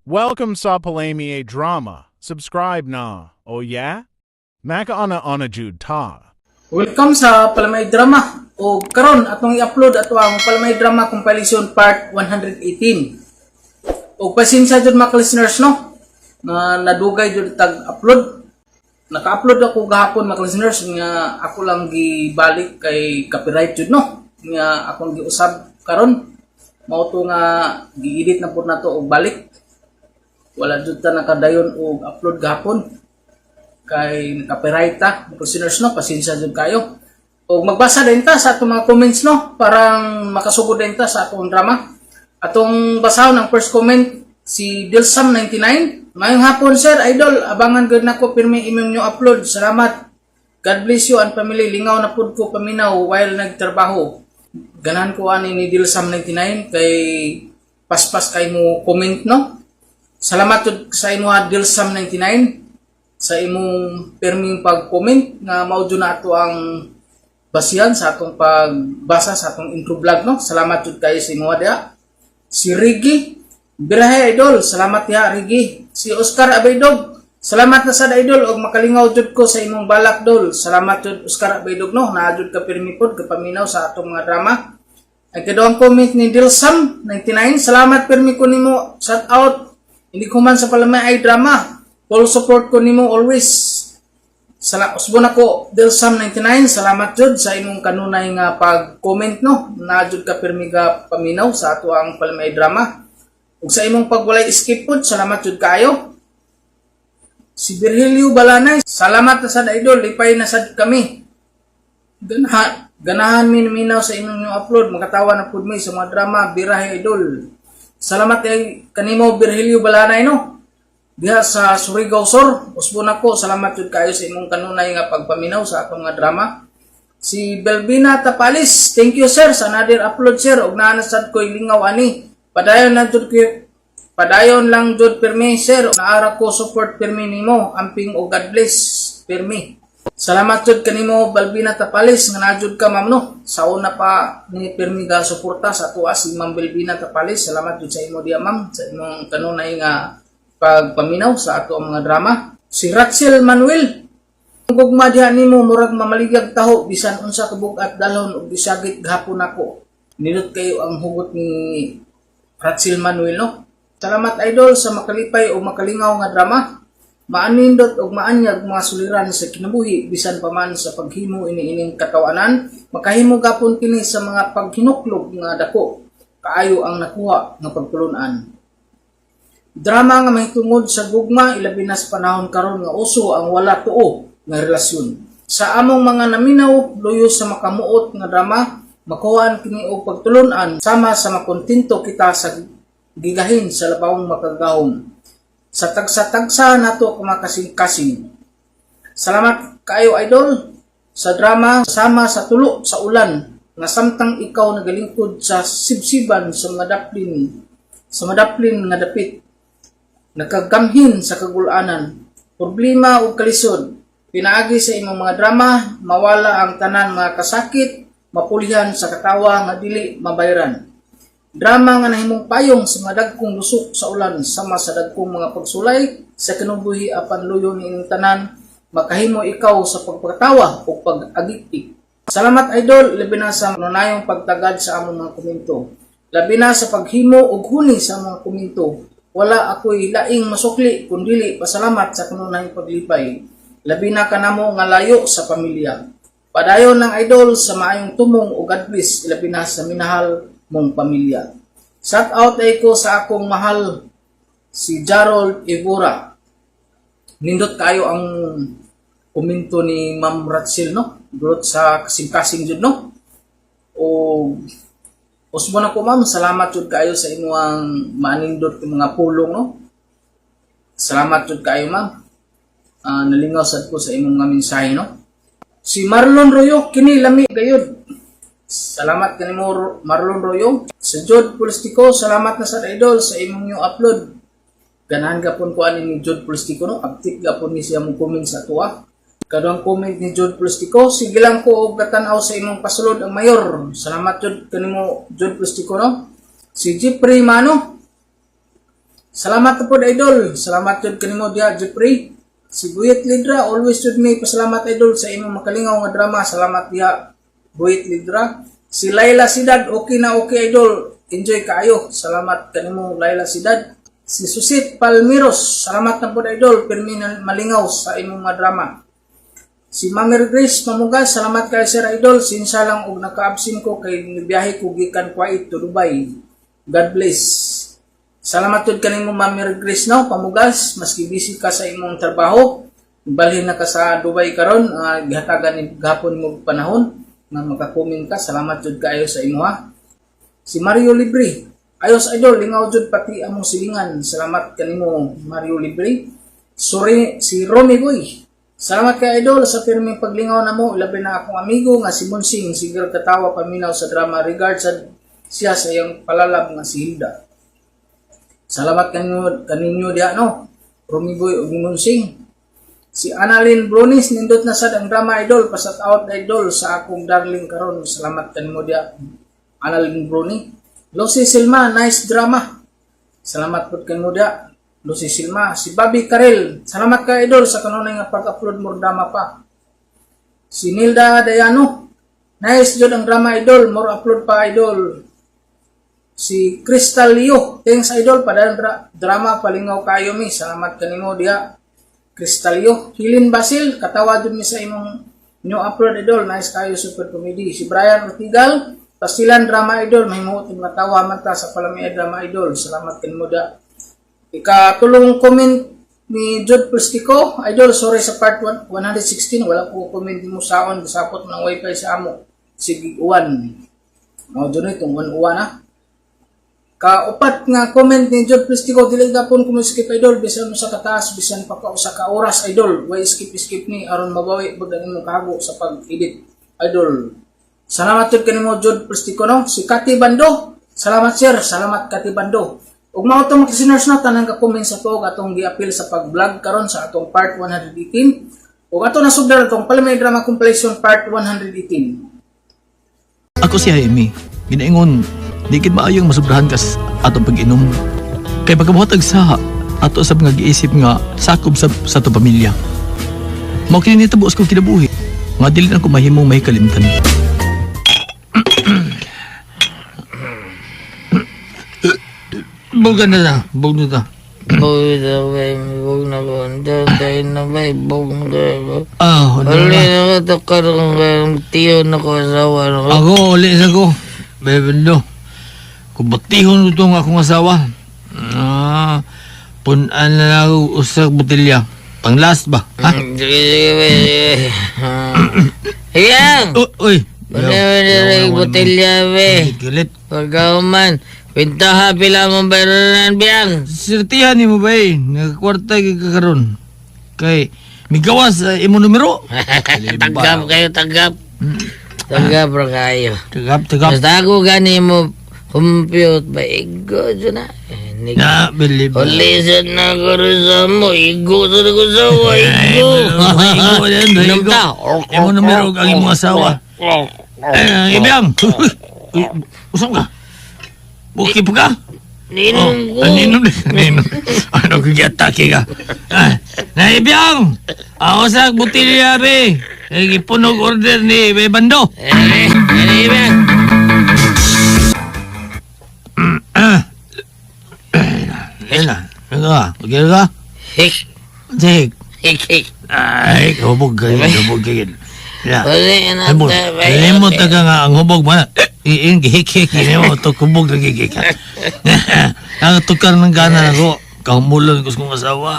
Welcome sa Palami Drama. Subscribe na. Oh yeah? Makauna-una jud ta. Welcome sa Palamay Drama. O karon atong i-upload ato ang Palamay Drama Compilation Part 118. O pasensya jud, mga listeners, no, nga nadugay jud tag upload. Naka-upload ako gahapon, mga listeners, nga ako lang gibalik kay copyright jud, no, nga akong giusab karon. Mao to nga gi-edit na pud nato og balik. Wala jud ta nakadayon og upload gahapon kay copyright ta, mga listeners, no. Pasensya jud kayo. Og magbasa din ta sa atong mga comments, no, parang makasugod din ta sa atong drama. Atong basahon ang first comment, si Dilsam99. "Maayong hapon, sir idol, abangan gud nako pirmi imong new upload. Salamat. God bless you and family. Lingaw na pud ko paminaw while nagtrabaho." Ganahan ko ani ni Dilsam99 kay paspas kay mo comment, no. Salamat jud sa imo, Dilsam99, sa imong pirming pag-comment nga mao jud na ato ang basihan sa atong pagbasa sa atong intro vlog, no. Salamat jud kayo sa imo diha. Si Rigi Birahe, idol, salamat diha, Rigi. Si Oscar Abaydog, "Salamat na sad, idol, og makalingaw jud ko sa imong balak, dol." Salamat jud, Oscar Abaydog, no, naa jud ka pirmi pod kapaminaw sa atong mga drama. Ang kaduhang comment ni Dilsam 99, "Salamat, pirmi ko nimo shout out. Hindi ko man sa Palamay ay Drama. Full support ko nimo always." Sala usbon ako, Dilsam 99, salamat jud sa imong kanunay nga pag-comment, no. Na jud ka pirmi ga paminaw sa ato ang Palamay Drama. Ug sa imong pagwalay skip pod, salamat jud kaayo. Si Virgilio Balanay, "Salamat na sad, idol, lipay na sad kami. Ganahan mi minaw sa imong new upload, makatawa na pud mi sa mga drama, birahe, idol." Salamat kay kanimo, Virgilio Balanay, no. Diha sa Surigao Sur, usbon ako, salamat jud kayo sa imong kanunay nga pagpaminaw sa atong nga drama. Si Belvina Tapalis, "Thank you, sir, sa another upload, sir, ug naa na sad ko'y lingaw ani. Padayon lang jud ko, padayon lang jud pirmi, sir. Naara ko support pirmi nimo. Amping og God bless pirmi." Salamat jud kanimo, Balbina Tapalis, nga naa jud ka, ma'am, no. Sa una pa ni pirmi ga suporta sa atoa si Ma'am Balbina Tapalis. Salamat jud sa imo diya, ma'am, sa imong kanunay nga pagpaminaw sa ato ang mga drama. Si Ratzel Manuel, "Gugma diha nimo murag mamaligag taho bisan unsa ka bug-at dalhon og bisagit gahapon nako." Nindot kayo ang hugot ni Ratzel Manuel, no. "Salamat, idol, sa makalipay o makalingaw nga drama. Maanindot og maanyag mga suliran sa kinabuhi. Bisan pa man sa paghimo ini ining katawanan, makahimo gapon kini sa mga paghinuklog nga dako kaayo ang nakuha nga pagtulunan. Drama nga mahitungod sa gugma, ilabi na sa panahon karon nga uso ang wala tuo nga relasyon. Sa among mga naminaw luyo sa makamuot nga drama, makuhaan kini og pagtulunan sama sa makontento kita sa gigahin sa labawong makagagahom. Sa tagsa-tagsa nato kumakasing-kasing. Salamat kaayo, idol, sa drama sama sa tulo sa ulan nga samtang ikaw nagalingkod sa sibsiban sa madaplin nga dapit, nakagamhin sa kagulanan, problema ug kalisod. Pinaagi sa imong mga drama, mawala ang tanan mga kasakit, mapulihan sa katawa nga dili mabayran. Drama nga nahimong payong sa mga dagkong lusok sa ulan sama sa dagkong mga pagsulay sa kinabuhi, apan luyo ni tanan makahimo ikaw sa pagpatawa o pag-agik. Salamat, idol, labi na sa manunayong pagtagad sa among mga komento. Labi na sa paghimo og huni sa mga komento. Wala ako'y laing masukli kundili pasalamat sa kanunay paglipay. Labi na kanamo nga layo sa pamilya. Padayon ng, idol, sa maayong tumong o God bless, labi na sa minahal mong pamilya. Shout out ay ko sa akong mahal si Jarol Evora." Nindot kayo ang komento ni Ma'am Ratsil, no. Dulot sa kasing-kasing jud, no. O usbon ako, ma'am, salamat jud kayo sa imong manindot ng mga pulong, no. Salamat jud kayo, ma'am. Nalingaw sad ko sa imong mga mensahe, no. Si Marlon Royo, "Kini lami gayud." Salamat kanimo, Marlon Royo. Sa Jod Pulstico, "Salamat na sa idol sa imong new upload." Ganahan gapon ko ani ni Jod Pulstico, no. Update gapon ni siya mong comment sa tuwa. Kaduhang comment ni Jod Pulstico, "Sige lang ko og gatanaw sa imong pasulod ang mayor." Salamat jud kanimo, Jod Pulstico, no. Si Jeffrey Mano, Salamat po, idol. Salamat jud kanimo diha, Jeffrey. Si Buyet Lidra, always jud may pasalamat, idol, sa imong makalingaw nga drama. Salamat diha, Buyet Lidra. Si Laila Sidad, okay na okay, idol. Enjoy kaayo. Salamat kanimo, Laila Sidad. Si Susit Palmiros, salamat na po, idol. Pirmi na malingaw sa imong mga drama. Si Ma'am Grace Mamugas, salamat kay Sir Idol. Sinsa lang og naka-absent ko kay nibiyahe ko gikan Kuwait to Dubai. God bless. Salamat tud kanimo, Ma'am Grace, no, Pamugas, maski busy ka sa imong trabaho. Balhin na ka sa Dubai karon, gihatagan ni gahapon mo panahon nga maka-comment ka. Salamat jud kaayo sa imuha. Si Mario Libre. Ayos, idol, lingaw jud pati among silingan. Salamat kanimo, Mario Libre. Sorry, si Romy Boy. Salamat kay idol sa pirming paglingaw namo, labi na akong amigo nga si Monsing, siguro katawa paminaw sa drama. Regards sa siya sa iyang palalab nga si Hilda. Salamat kaninyo diha, no. Romy Boy ug Monsing. Si Annalyn Bronis, nindot na sad ang drama, idol, pa-shout out, idol, sa akong darling karon. Salamat kanimo diha, Annalyn Bruni. Lucy Silma, nice drama. Salamat pud kanimo diha, Lucy Silma. Si Bobby Karel, salamat ka, idol, sa kanunay nga pag-upload mo drama pa. Si Nilda Dayano, nice jud ang drama, idol, more upload pa, idol. Si Crystal Leo, thanks, idol, padayon drama, palingaw kayo mi. Salamat kanimo diha, Crystal Leo. Hilin Basil, katawa jud mi sa imong new upload, idol, nice kayo, super comedy. Si Brian Ortigal, Pastilan drama, idol, mahimuot matawa man ta sa palami drama, idol. Salamat kanimo diha. Ikatulong comment ni Jod Plastico, idol, sorry sa part 1, 116, wala ko comment mo saon, sapot ng wifi sa amo. Sige, uwan. Mao dyan itong 1 uwan na. Kaupat nga comment ni Jod Plastico, dili gapon ko mo skip, idol, bisan mo sa kataas, bisan pa ka usa ka oras, idol, way skip skip ni aron mabawi pag ang imong kahago sa pag-edit, idol. Salamat jud kanimo, Jod Plastico, no. Si Kati Bando, salamat, sir, salamat, Kati Bando. Ug mao to, mga listeners, no, tanang ka-comment sa tuog atong giapil sa pag-vlog karon sa atong part 118. Ug ato nasugdan atong Palami Drama Compilation part 118. Ako si Jaime. Ginaingon, di kid maayong masubrahan kas atong pag-inom. Kay pagkabuhatag sa ato sa mga giisip nga sakop sa atong pamilya. Mao kini nitabo sa kong kinabuhi nga dili na ko mahimong may kalimtan. Buga na na, bug na ta. Bug na bay, bug na ko. Dahil na bay, bug na ko. Ah, wala Uli na. na ko, tukar kong tiyo na ko, asawa na ko. Ako, uli sa ko. Bebendo. Kubatihon ko itong akong asawa. Ah, punan na lang ako usag botelya. Pang last ba? Ha? Sige, sige, bay, sige. Ayan! Oh, uy. Wala na yung botelya, bay. Galit. Pagkauman, pintaha pila mong bayranan, biyang. Sirtihan ni mo ba eh? Nagkwarta kay kakaroon. Kay, migawas sa imo numero. Tanggap kayo, tanggap. Tanggap ra kayo. Tagap, tagap. Basta ako gani mo compute ba, igo dyan na. Eh, Na, believe. Ulisan na ko rin sa mo, igo sa ko sa mo, igo. Igo, yan, igo. Inom ta. Imo numero ang imong asawa. Eh, ibiyang. Uy, usap ka. Okay pa ka? Ninom ko. Ah, ninom, ninom. Ano kaya ka? Ah, naibiyang! Ako sa butilya, be. Eh, gipunog order ni Bebando. Eh, eh, ibiyang. Ah. Yan na. Ano ka? Okay ka? Hik, Sik. hik, hik. Ay, hubog ka yun. Hubog ka yun. Ya. Uli na Limot, ta, bay. limot na ka nga ang hubog mo na. Iing hik-hik, ini mo, to hubog ka gigik. Ang tukar ng gana ako, kahumulan ko sa kong asawa.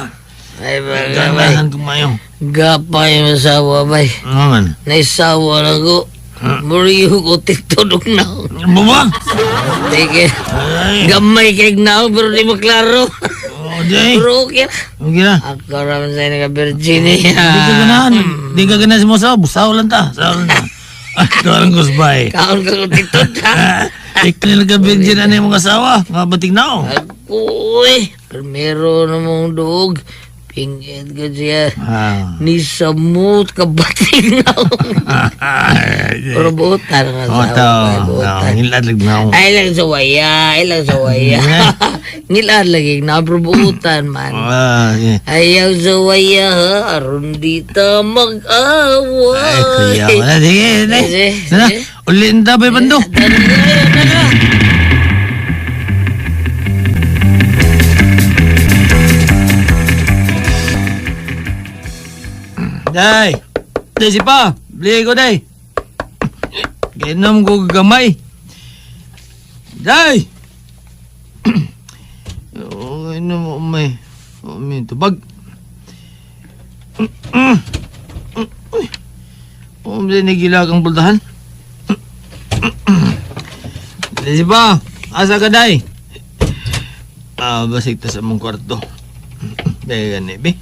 Ay, baga, bay. Ganahan ko mayo. Gapay yung asawa, bay. Ano man? Naisawa na ko. Muriyo ko titulog na ako. Baba! Sige. Ay, Gamay kay na ako, pero di mo klaro. oh, Jay. Pero okay na. Okay na. Ako raman sa'yo naka-Virginia. Di ka ganahan. Di ka ganahan sa mga asawa. Busaw lang ta. Saw lang ta. Ay, tuwarang kusbay. Kaon ka kong titod, ha? Ikaw nila ka virgin ano yung mga asawa. Nga batig na ako. Ako, eh. Primero na mong duog. Pingit ko siya. Ah. Ni samot kabating na ako. Pero buotan nga Oh, sa tao. buotan. Ngilad lang na ako. Ay lang sa waya, ay lang sa waya. Ngilad lagi na pero buotan man. Ah, yeah. Ayaw sa waya ha, aron di ta mag-away. Ay, kuya wala. Sige, sige. Sige, Sana, sige. ulitin ta, bay bando. Tara. Day! Day, si pa! Bili ko, day! Kainom ko gamay. Day! Oh, inom mo, may. Oh, may tubag. Uy. Oh, may nagilag ang buldahan. Day, si pa! Asa ka, day? Ah, basig ta sa mong kwarto. Day, gani, be.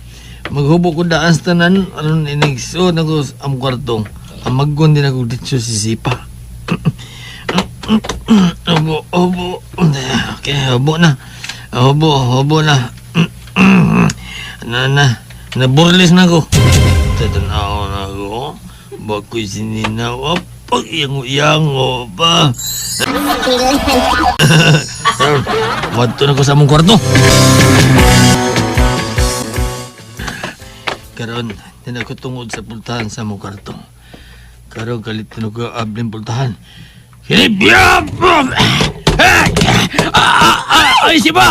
Maghubo ko daan sa tanan, aron inigso na ko sa among kwarto. Ang maggon din ako dito si Sipa. Hubo, hubo. Okay, hubo na. Hubo, hubo na. Na, na. Naburlis na ko. Tatanaw na ko. Bako'y sininaw. Pag iyango-iyango pa. Wadto na ko sa among kwarto. Karon, di na ko tungod sa pultahan sa among kwarto. Karon, kalit na ko abling pultahan. Hilibya! Ay, si ba?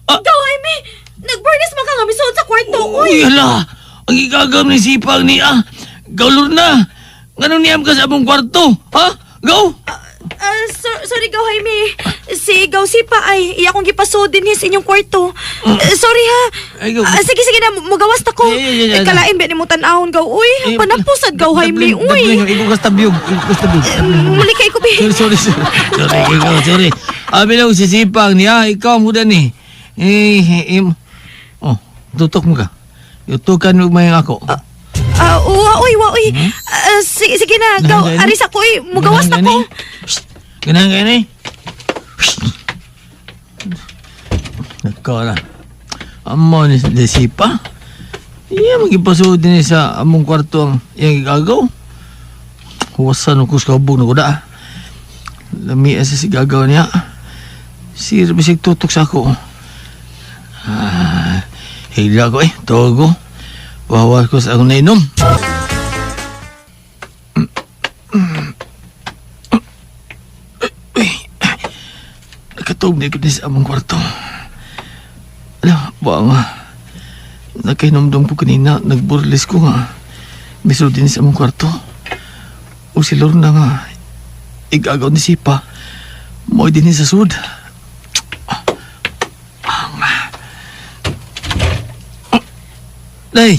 Ikaw, Jaime! Nagburnis man ka nga misuod sa kwarto, uy! Uy, hala! Ang igagam ni sipag niya. Gaulor na! Ganun niyam ka sa among kwarto? Ha? Go! Sorry, Gaw, Jaime. Si Gaw Sipa ay iya kong gipasod din sa inyong kwarto. Sorry ha. Ay, Gaw. Sige, sige na, mugawas ta ko. Ay, ay, ay, ay. Eh, kalain ba ni mo tan-ahon, Gaw? Uy, Eh, panapusad, Gaw, Jaime, uy. Ikaw ka tabyog. Ikaw ka tabyog. Muli kay ko, be. Sorry, sorry, sorry. Sorry, ikaw, sorry. Abi lang, si Sipag niya, ikaw mo ni. Eh, eh, oh, tutok mo ka. Tutukan mo may ako. Wa, uy, wa, uy. Sige, sige na, Gaw. Ganahan Aris ako, uy. Mugawas na ko. Ganahan kayo ni. Nagkara. Amo ni ni Sipa. Iya, magipasod din sa among kwarto ang iyang igagaw. Huwasan ko sa kabog na kuda. Lami sa sigagaw niya. Sir, bisig tutok sa ako. Ah, higla ko eh. Tuwag ko. Wawas ko sa akong nainom. Uy, nakatog na ko din sa among kwarto. Alam, ba nga. Nakainomdom ko kanina, nagburlis ko nga. Miso din sa among kwarto. O si Lorna nga, igagaw ni Sipa. Mo'y din sa sud. Day,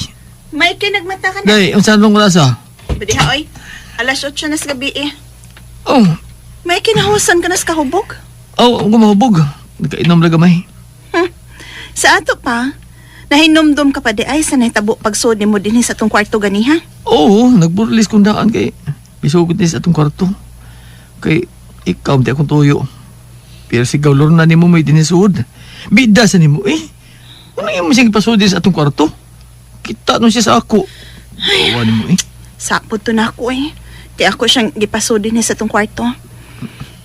Mikey, nagmata ka na. day, ang saan mong lasa? Badiha, oy. Alas 8 na sa gabi eh. Oh, Mikey, nahusan ka na sa kahubog. oh, ang gumahubog. Nakainom lang gamay. Sa ato pa, nahinumdum ka pa di ay sa nahitabo pagsod ni mo dinhi sa tong kwarto ganiha. Oo, nagburlis kong daan kay bisugod ni sa atong kwarto. Kay ikaw di akong tuyo. Pero si Gaulor na nimo may dinisuod. Bida sa nimo eh. Ano yung siyang ipasud sa atong kwarto? Kita no siya sa ako. Awa nimo eh. Sapot to na ako eh. Di ako siyang gipasod dinhi sa tong kwarto.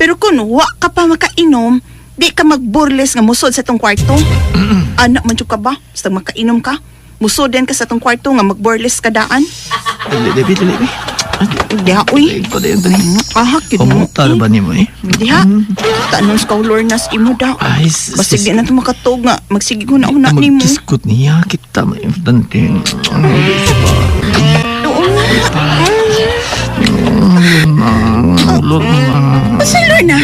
Pero kung wa ka pa makainom, di ka magburles nga musod sa tong kwarto. Anak man jud ka ba? Basta makainom ka, musod din ka sa tong kwarto nga magburles ka daan. Dali, dali, dali. Diha, uy. Dali, dali, dali. Ahak, yun mo. Kamuta na ba nimo eh? Diha, tanong sa kaulor nas imo daw. Ay, Basig di na ito makatog nga. Magsige ko na una nimo. Magkiskot niya kita maimportante. Oo nga. Ulor na. Basta Lorna.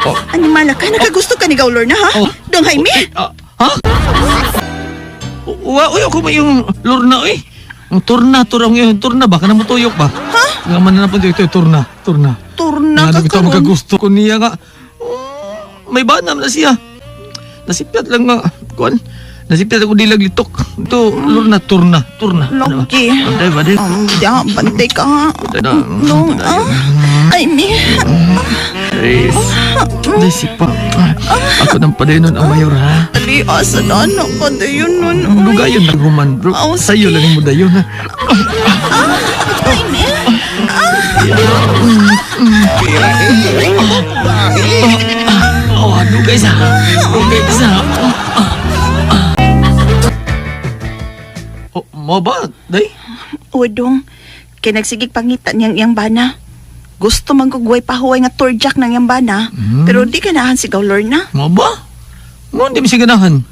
Oh. Animala ka, nakagusto ka ni Gaw Lorna, ha? Oh. Dong Jaime? Ah, ha? Wa, uy, ako ba yung lorna, uy? Ang turna, turang yung turna ba? Kana mo tuyok ba? Ha? Nga man na po ito, turna, turna. Turna Nga ka ito, karon. magkagusto ko niya nga. May banam na siya. Nasipyat lang nga, kuan. Nasipit ako dilag litok. Ito, Lorna, turna, turna. Lagi. Baday, baday. Ya, bantay ka ha. Na, Dong, ah. Jaime. Tres. Day, sipa. Ako nang padayon nun ang mayor, ha? Ali, asa na anak ka dayon nun. Ang Dugayon na human, bro. Oh, Sa'yo sige. lang mo dayon, ha? Jaime. Oh, dugay sa. Dugay sa. Oh, mo ba, day? O, dong. Kay nagsigig pangita niyang iyang bana. Gusto man kog way pahuway nga turjak ng iyang bana. Pero di ganahan si Gaw Lorna. Mo ba? Mo di mi siya ganahan.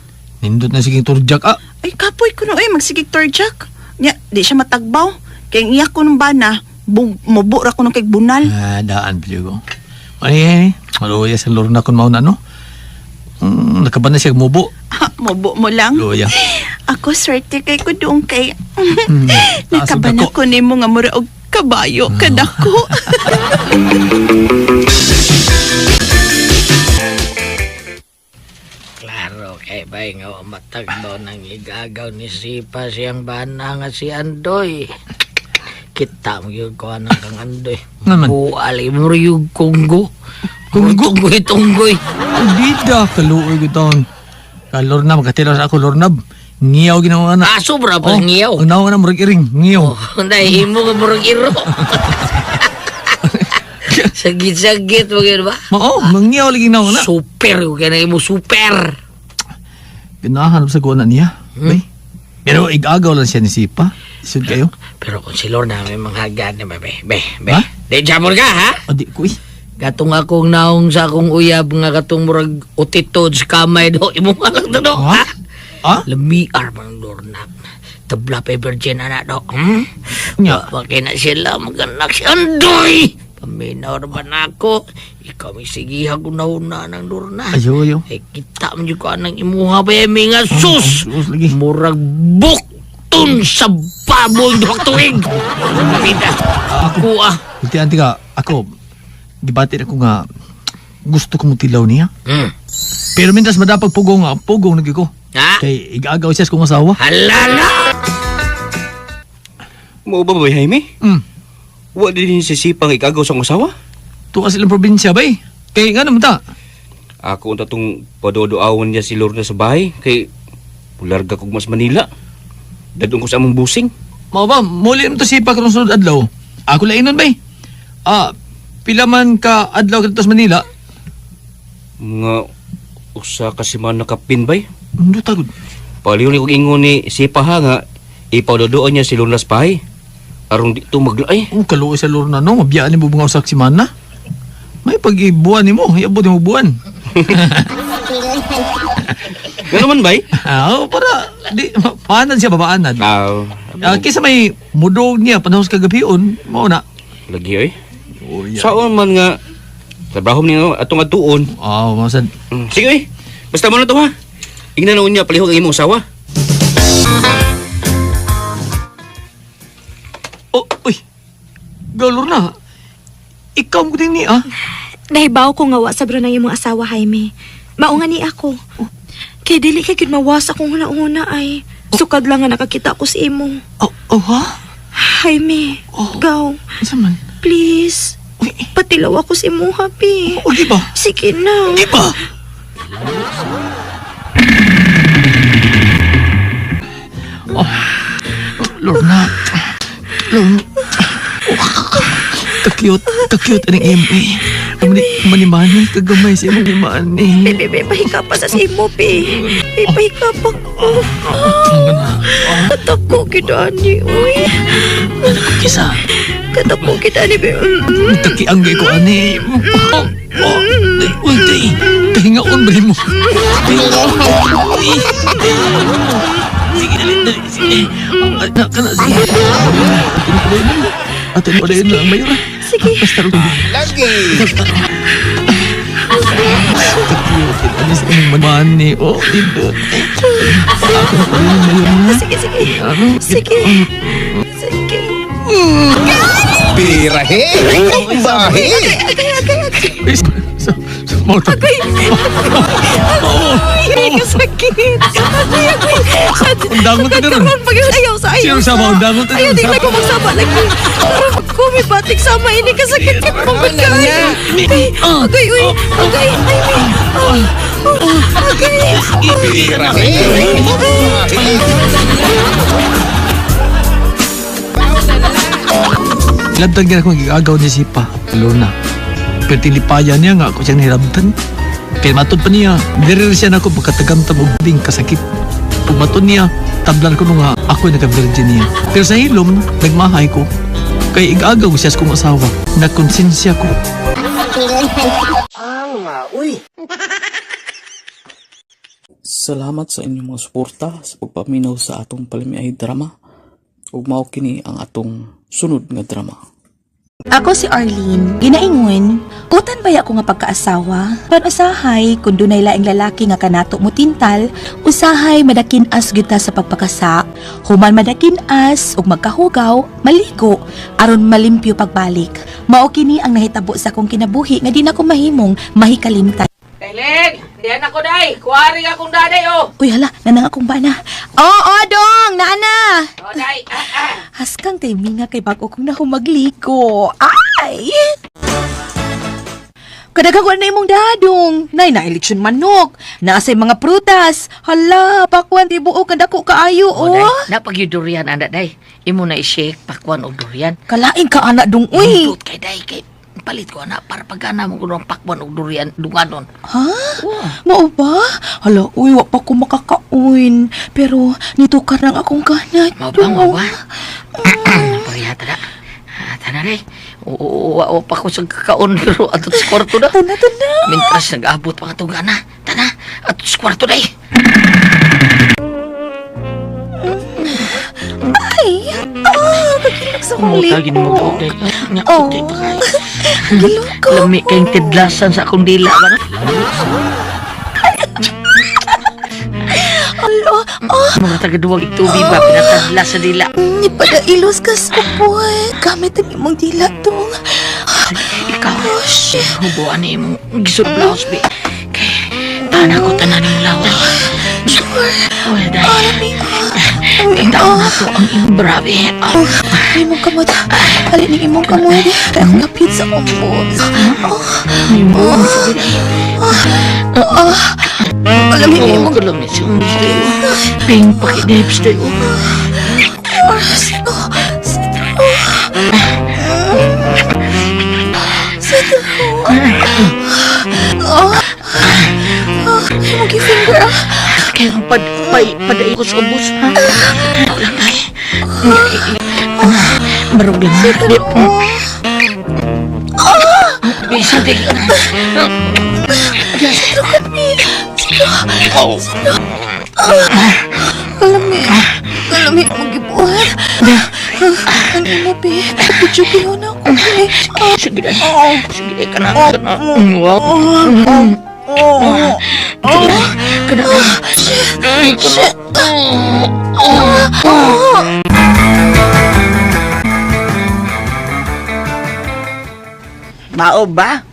Nindot na sige turjak, ah. Ay, kapoy ko no, eh, magsigig turjak. Nya, di siya matagbaw. Kay ang iya ko ng bana, mubo ra ko nung kay bunal. Ah, daan pala ko. Ay, maluya sa Lorna kung mauna, no? Nakaban na siya mubo. Ha, mubo mo lang. Luya. Ako, swerte kay ko doon kay... Taas og Nakaban dako. ako nimo nga mura og kabayo kadako. Klaro kay bay nga wa matagbaw ng igagaw ni Sipa siyang bana nga si Andoy. Kita mo yun ko anang kang Andoy. Naman. Bual, mo yung Kunggo. Kunggo? Tunggoy, tunggoy. Dida, kaluoy ko taon. Ka Lorna, magkatilaw sa ako, Lorna. Ngiyaw ginawa na. Ah, sobra pa ngiyaw. Ang nawa na, murag iring. Ngiyaw. Oh, dahil mo ka murag iro. Sagit-sagit mo yun ba? Oo, mangyaw lagi nawa na. Super, kaya na mo super. Ganahan sa kuha na niya. Bay. Pero igagaw lang siya ni Sipa. Isod kayo. Pero kung si Lorna may mga gani ba, be, be, be. Ha? Di, jamon ka, ha? O di ko eh. Katong akong naong sa akong uyab nga katong murag utitod sa kamay do. Imo nga lang to do, Ha? ha? Ha? Lamiar man Lorna. Tabla pa virgin ana do. Hmm? Nya. Wa kay na sila maganak si Andoy. Paminaw na ba na ako? Ikaw may sigiha ko nauna ng Lorna. Ayo, ayo. Ay kita man jud ko anang imuha ba yung mga sus. Sus lagi. Murag buktun sa baboy duhak tuig. Makita. Ako ah. Ulti anti ka, ako, gibati ako nga, gusto ko mutilaw niya. Pero mintas madapag pugong nga, pugong lagi ko. Ha? Kay igagaw siya sa kong asawa. Halala! Mo ba ba, Jaime? Wa din si Sipang ikagaw sa akong asawa? Tuwa silang probinsya ba eh. Kay nga naman ta. Ako unta tong padodoawan niya si Lorna sa bahay kay pularga kog mas Manila. Dadong ko sa among busing. Mao ba, muli naman to sipa karong sunod adlaw. Ako lang inon ba eh. Ah, pila man ka adlaw kadto sa Manila. Mga usa ka semana kapin bay. Ano tagod? Paliw ni kog ingon ni Sipa ha nga ipadodoan niya si Lorna sa bahay. Aron di to maglaay. Oh, kaluoy sa Lorna no, mabiyaan ni mo mga usak si Mana. May pag-ibuan ni mo, iabot ni mo buwan. Ngano man bay? Ah, oh, para di paanan siya babaanan. Ah, Ah, kaysa may mudog niya panahon sa kagabion, mao na. lagi oy. Oh, yeah. Saon man nga trabaho niyo atong atuon. Oh, mao sad. Sige oy. Basta mo na to ha. Ingnan na unya palihog ang imong asawa. Oh, uy. Go Lorna. Ikaw mo din ni ah. Nahibaw ko nga wa sa bro ng imong asawa, Jaime. Maunga ni ako. Kay dili kay gud mawas akong huna-huna ay. Sukad lang nga nakakita ko sa imo. Oh, oh ha? Jaime, Oh. gaw, Unsa man? please. Uy, Patilaw ako sa imo, happy. oh, di ba? Sige na. Di ba? Oh, Lorna. Lorna. Oh, ka-cute. Ka-cute ang imo eh. Mani, manimani, kagamay sa imong imani. Bebe, bebe, pahika pa sa imo, be. Be, pahika pa ko. Katako kita ani, uy. Kisa, Katako kita ani, be. Taki ang ko ani. Oh, oh, day, uy, day. Kahingaon ba mo? Day, uy, day. Sige, dali, dali, sige. Ay, na, kana, sige. Ato na pala yun. Ato na pala yun ang mayor. Sige. Basta rin. Lagi. Kakiyot, ano sa imong mani. Oh, dito. Ato na pala yun, mayor. Sige, sige. Ano? Sige. Sige. Pirahe. Bahe. Agay, agay, agay. Uy, sa, sa, mauta. Ay, kasakit. Agay, agay. Undangon ta karon. Karon pag ayaw sa ayaw. Sino sa undangon ta Ayaw karon? di ko magsaba lagi. Karon ko may batik sama ini kasakit kit mo gud kayo. Ay, agay uy, agay ay ay. Oh, oh, agay. Hilabtan kaya akong gigagaw ni Sipa, Lorna. Pero tinipaya niya nga ako siyang nahilabtan. Kaya matod pa niya, diri rin siya na ako pagkatagamtam og ding kasakit. Pag matod niya, tablan ko nung nga ako nagka-virgin niya. Pero sa hilom, nagmahay ko. Kay igagaw siya sa kong asawa. Nagkonsensya ko. Salamat sa inyong mga suporta sa pagpaminaw sa atong palimiay drama. Ug mao kini ang atong sunod nga drama. Ako si Arlene, ginaingon, kutan baya ko nga pagkaasawa? Pan usahay, kung dunay laing lalaki nga kanato mo tintal, usahay madakin-as gyud ta sa pagpakasa, human madakin-as ug magkahugaw, maligo, aron malimpyo pagbalik. Mao kini ang nahitabo sa akong kinabuhi nga di na ko mahimong mahikalimtan. Kailin! Diyan ako, day! Kuwari akong daday, oh! Uy hala, nanang akong bana. Oo, dong, naana. Oh, day! Ah, ah. Haskang timinga kay bago kong nahumagligo. Ay! Kadaghang ko na imong dadong. Nay, naeleksyon manok. Naasay mga prutas. Hala, pakwan, di buo, kadako kaayo, Oh, day. oh. Napag yung durian, anak, day. Imo na i-shake, pakwan og durian. Kalain ka, anak, dong, uy. Nindot kay day, kay palit ko anak para pagana mo kuno ang pakwan og durian dunganon. Ha? Mao ba? Hala, uy, wa pa ko makakaon. Pero, nito ka nang akong kanat. Mao ba, mao ba? Pareha ta na. Ah, tana day. Oo, wa pa ko sa kakaon pero ato sa kwarto na. Tana, tana. Mintras nag-abot pa katong gana. Tana, ato sa kwarto day. Ay, ah, kagilok sa akong Muta gini mo lipo. day. Nga Oh. day pa kay. Gilok ko. Lami kayong tidlasan sa akong dila ba na? Hala, ah. Mga taga-duwag tubi ba pinatadla sa dila. Ipadailos ka sa upuan. Gamit ang imong dila tong. Ikaw, Oh, shit. hubuan ni imong gisod blouse bi. Kay tana ko tanan imong lawas. Sure. Uy, day. Alami. Tandaan na to ang imong brabe. Oh, imong kamot. Alin ang imong kamot. Kaya akong lapit sa upo. Oh, oh, oh. Alami ang imong Kalami sa imong day. Ping pakidibs day. oras. Oh, sitro. Sitro. Oh, oh, imong gi-finger. ah. Kaya ang paday ko sa ubos. Ha? Ano lang day. Barog lang. Sitro. Bisa day. Sitro kami. Sitro. Sitro. Kalami. Kalami ang gibuhat. Ang imo, be. Pagkutsukiyo na ako, be. Sige day. Sige day. Kana. Kana. Wow. Kana. Ay, kana. Mao ba?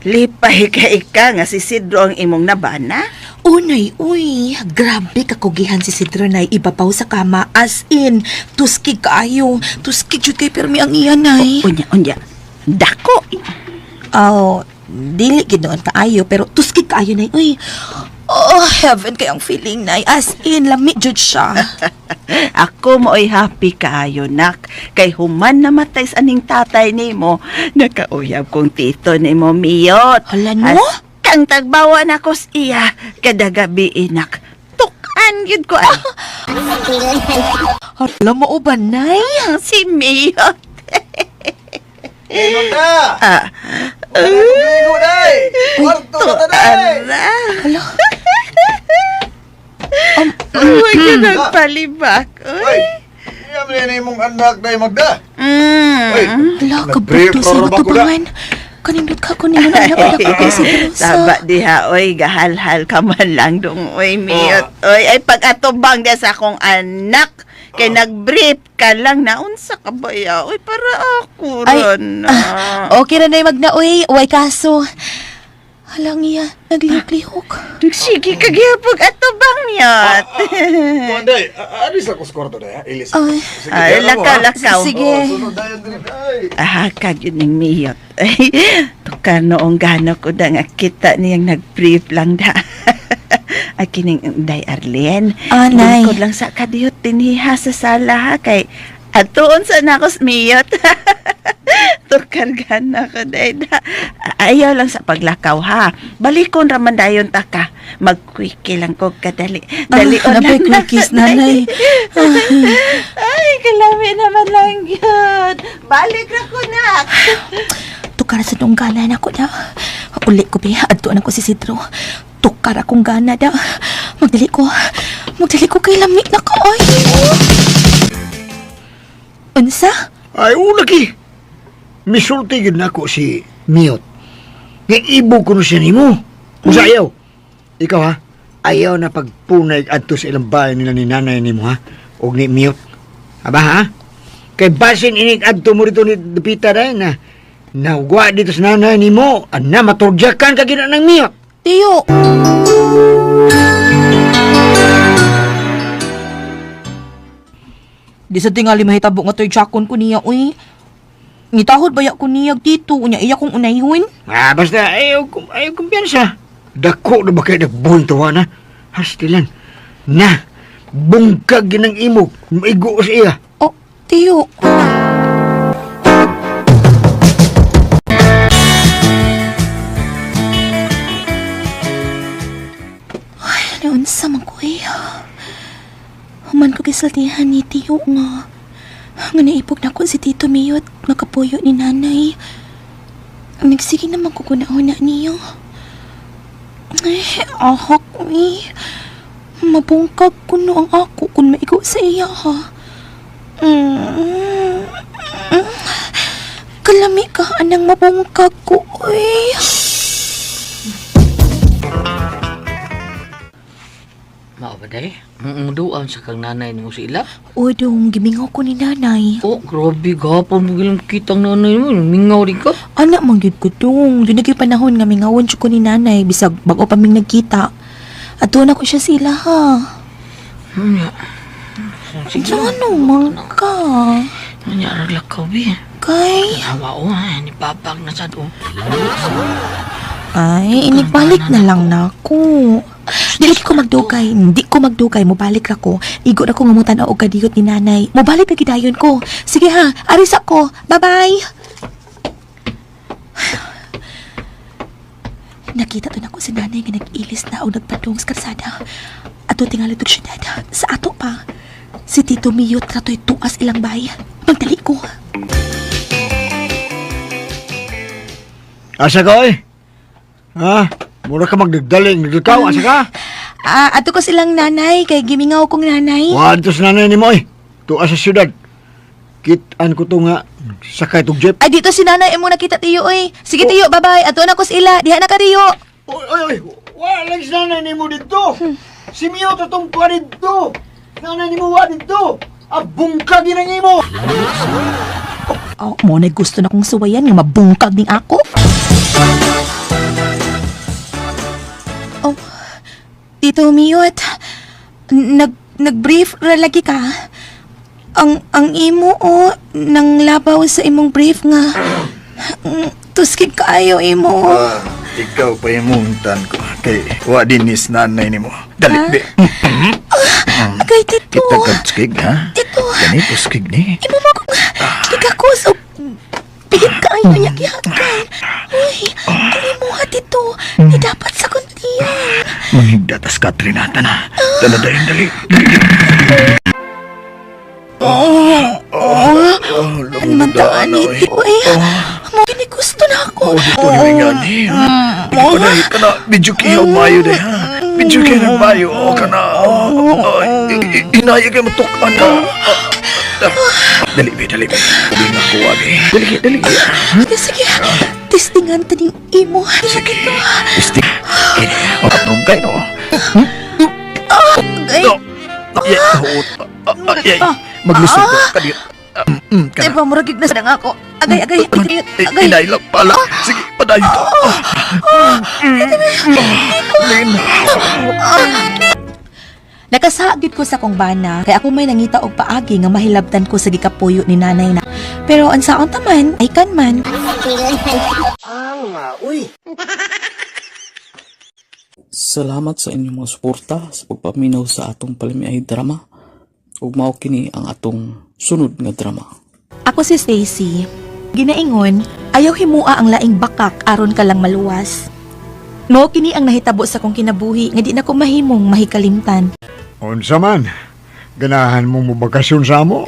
Lipay ka ika nga si Sidro ang imong nabana? Unay, uy. Grabe kakugihan si Sidro na ibabaw sa kama. As in, tuskig kaayo. Tuskig jud kay pirmi ang iyan, nay. Unya, unya. Dako. Oh, dili gid noon kaayo, pero tuskig kaayo, nay. Uy. Oh, heaven kay ang feeling, nay. As in, lami jud siya. Ako mooy happy kaayo nak kay human namatay sa aning tatay nimo nakauyab kong tito nimo Miyot. Hala, no? Kang tagbawa na ko sa iya kada gabi inak. Tukan gyud ko ay. Hala mo ba, nay? Si Miyot. Ah. Ara. Hala. Huwag ka nagpalibak. Uy. Iya, mong anak na Magda. Hala, kabuto sa matubangan. Kanindot ka ko ninyo na anak ko kay Sidro sa... Taba diha, oy, gahalhal ka man lang dong, oy, Miyot. Oy, ay pag-atubang dia sa akong anak. Kay nag-brief ka lang na unsa ka ba ya? Oy, para ako Ay, ron. Okay ra na magna, uy. Way kaso. Halang iya, naglihok-lihok. Sige ka gihapog atubang miyot. Tuanday, alis ako sa kwarto day, ha? Ilis. Ay. Sige, Ay, diyan mo, lakaw, ha? lakaw. Sige. Oh, sunod dayon diri, ay. Ah, kag yun ning miyot. Ay, tukar noong gano ko da nga kita niyang nag-brief lang da. Ay, kining Day Arlene. Ah, Nay. Lingkod lang sa kadiyot dinhiha sa sala ha kay atuon sa nako sa miyot. Tukar gana ko day da. Ayaw lang sa paglakaw ha. Balikon raman dayon ta ka. Magkwiki lang ko kadali. Dali Ah, napay quickies, nanay. Ay, kalami naman lang yun. Balik ra ko na. Tukar sa dong gana na ko da. Uli ko be, adto na ko si Sidro. Tukar akong gana da. Magdali ko. Magdali ko kay lamig na ko. Ay. Unsa? Ay, una ki. Misulti gyud nako si Miot. Nga ibo ko no siya nimo. Usa ayaw. Ikaw ha, ayaw na pagpunay adto sa ilang bahay nila ni nanay nimo ha, og ni Miot. Aba ha? Kay basin inig adto mo rito ni Dupita dahil na nawgwa dito sa nanay nimo, ana maturjakan ka gina ng Miot. Tiyo. Di sa tingali mahitabo nga to'y jakon ko niya, uy. Ngitahod baya ko niya dito, unya iya kong unayhon. Ah, basta ayaw, ayaw kumpiyansa. Dako na ba kayo nagbuntuan ha? Hastilan. Na, bungkag ginang imog, maigo sa iya. Oh, tiyo. Ay, naunsa man ko eh. Human ko gisultihan ni tiyo nga. Nga naipog na ko si Tito Miyot, makapuyo ni nanay. Nagsige naman ko kuna-una niyo. Ay, ahak eh. Mabungkag kuno ang ako kung maigo sa iya ha. Mm. Mm. Kalami ka anang mabungkag ko, uy. Mao ba day? Duan sa kang nanay nimo sila. Uy, dong, gimingaw ko ni nanay. Oh, grabe gapon mo gilang kitang nanay mo. Mingaw rin ka. Anak, man gyud ko dong. Doon naging panahon nga mingawon siya ko ni nanay. Bisag bago pa ming nagkita. At doon ako siya sila, ha. Hmm, Sige. Ano man ka? Nangyari lakaw, bi. Kay? Hawa o, ha. Ni papag na sad o. Ay, inibalik na lang na ako. Dili ko magdugay, hindi ko magdugay, mobalik ra ko. Igo na ko nga mutan og kadiyot ni nanay. Mobalik na gidayon ko. Sige ha, aris ako. Bye-bye. Nakita to nako si nanay nga nag-ilis na og nagpadung sa kalsada. Ato tingali tog syudad. Sa ato pa. Si Tito Mio trato'y tuas ilang bay. Magdali ko. Asa ka, oy? Ha? Mura ka magdagdaling, nagdakaw, asa ka? Ah, ato ko silang nanay kay gimingaw kong nanay. Wa dito sa nanay nimo, oy. Tuwa sa syudad. Kitaan ko to nga, sakay tog jeep. Ay, dito si nanay imo nakita tiyo, oy. Sige tiyo, bye-bye. Ato na ko sila. Diha na ka tiyo. Oy, oy, oy! Wa lang sa nanay nimo dito! Si Mio to tong tuwa dito! Nanay nimo wa dito! Abungkag ginang imo! Oh, mo na gusto na kong suwayan nga mabungkag ning ako. Oh, Tito Miyot, nag-brief ra lagi ka. Ang imo o nang labaw sa imong brief nga tuskig kaayo imo. Ah, ikaw pa imuntan ko. Kay wa din ni nanay nimo. Dali, Ha? be. Kay Tito. Kita kag ha? Tito. Kani tuskig ni. Imo mo kong gigakos og pigit kaayo niya gihakan. Uy, ang imo ha Tito, di dapat sa kuntiyan. Manghigda tas Katrinata na. Dala dayon dali. Oh, ano man taan ni Tito eh. Mo gini gusto na ako. Oh, dito ni ngani. Dili pa dahil ka na. Medyo kiyaw mayo day ha. Medyo kiyaw mayo. O ka na. Inaya kayo matukan na. Dali be, dali be. Ubi nga ko abi. Dali, dali. Sige, sige. Testingan ta ning imo. Sige. Stick. Kini. O katungkay no. Ay, No. Ay, ay, maglusog ka. Kadi. Ay, pamuragig na sa ako. Agay, agay, agay, agay. Inay lang pala. Sige, padayon to. Lin. Nakasagid ko sa kong bana, kay ako may nangita og paagi nga mahilabtan ko sa gikapuyo ni nanay na. Pero ang saon taman, ay kan man. Salamat sa inyong mga suporta sa pagpaminaw sa atong palamiay drama. Ug mao kini ang atong sunod nga drama. Ako si Stacy. Ginaingon, ayaw himua ang laing bakak aron ka lang maluwas. Mao kini ang nahitabo sa kong kinabuhi nga di na ko mahimong mahikalimtan. Unsa man, ganahan mo mo bakasyon sa amo?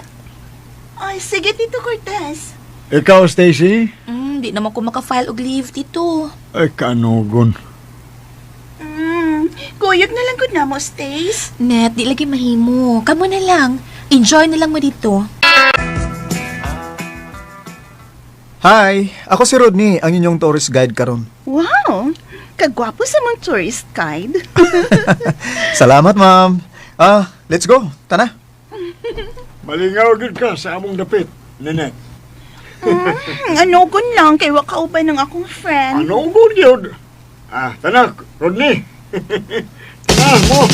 Ay, sige, Tito Cortez. Ikaw, Stacy? Di naman ko maka-file og leave dito. Ay, kanugon. Kuyog na lang gud na mo, Stace. Net, di lagi mahimo. Kamo na lang. Enjoy na lang mo dito. Hi, ako si Rodney, ang inyong tourist guide karon. Wow! Kagwapo sa mong tourist guide. Salamat, ma'am. Ah, let's go. Tana. Malingaw gid ka sa among dapit, Nenet. Ano gun lang kay wa kauban ng akong friend. Ano gud yun? Ah, tanak, Rodney. Tana mo.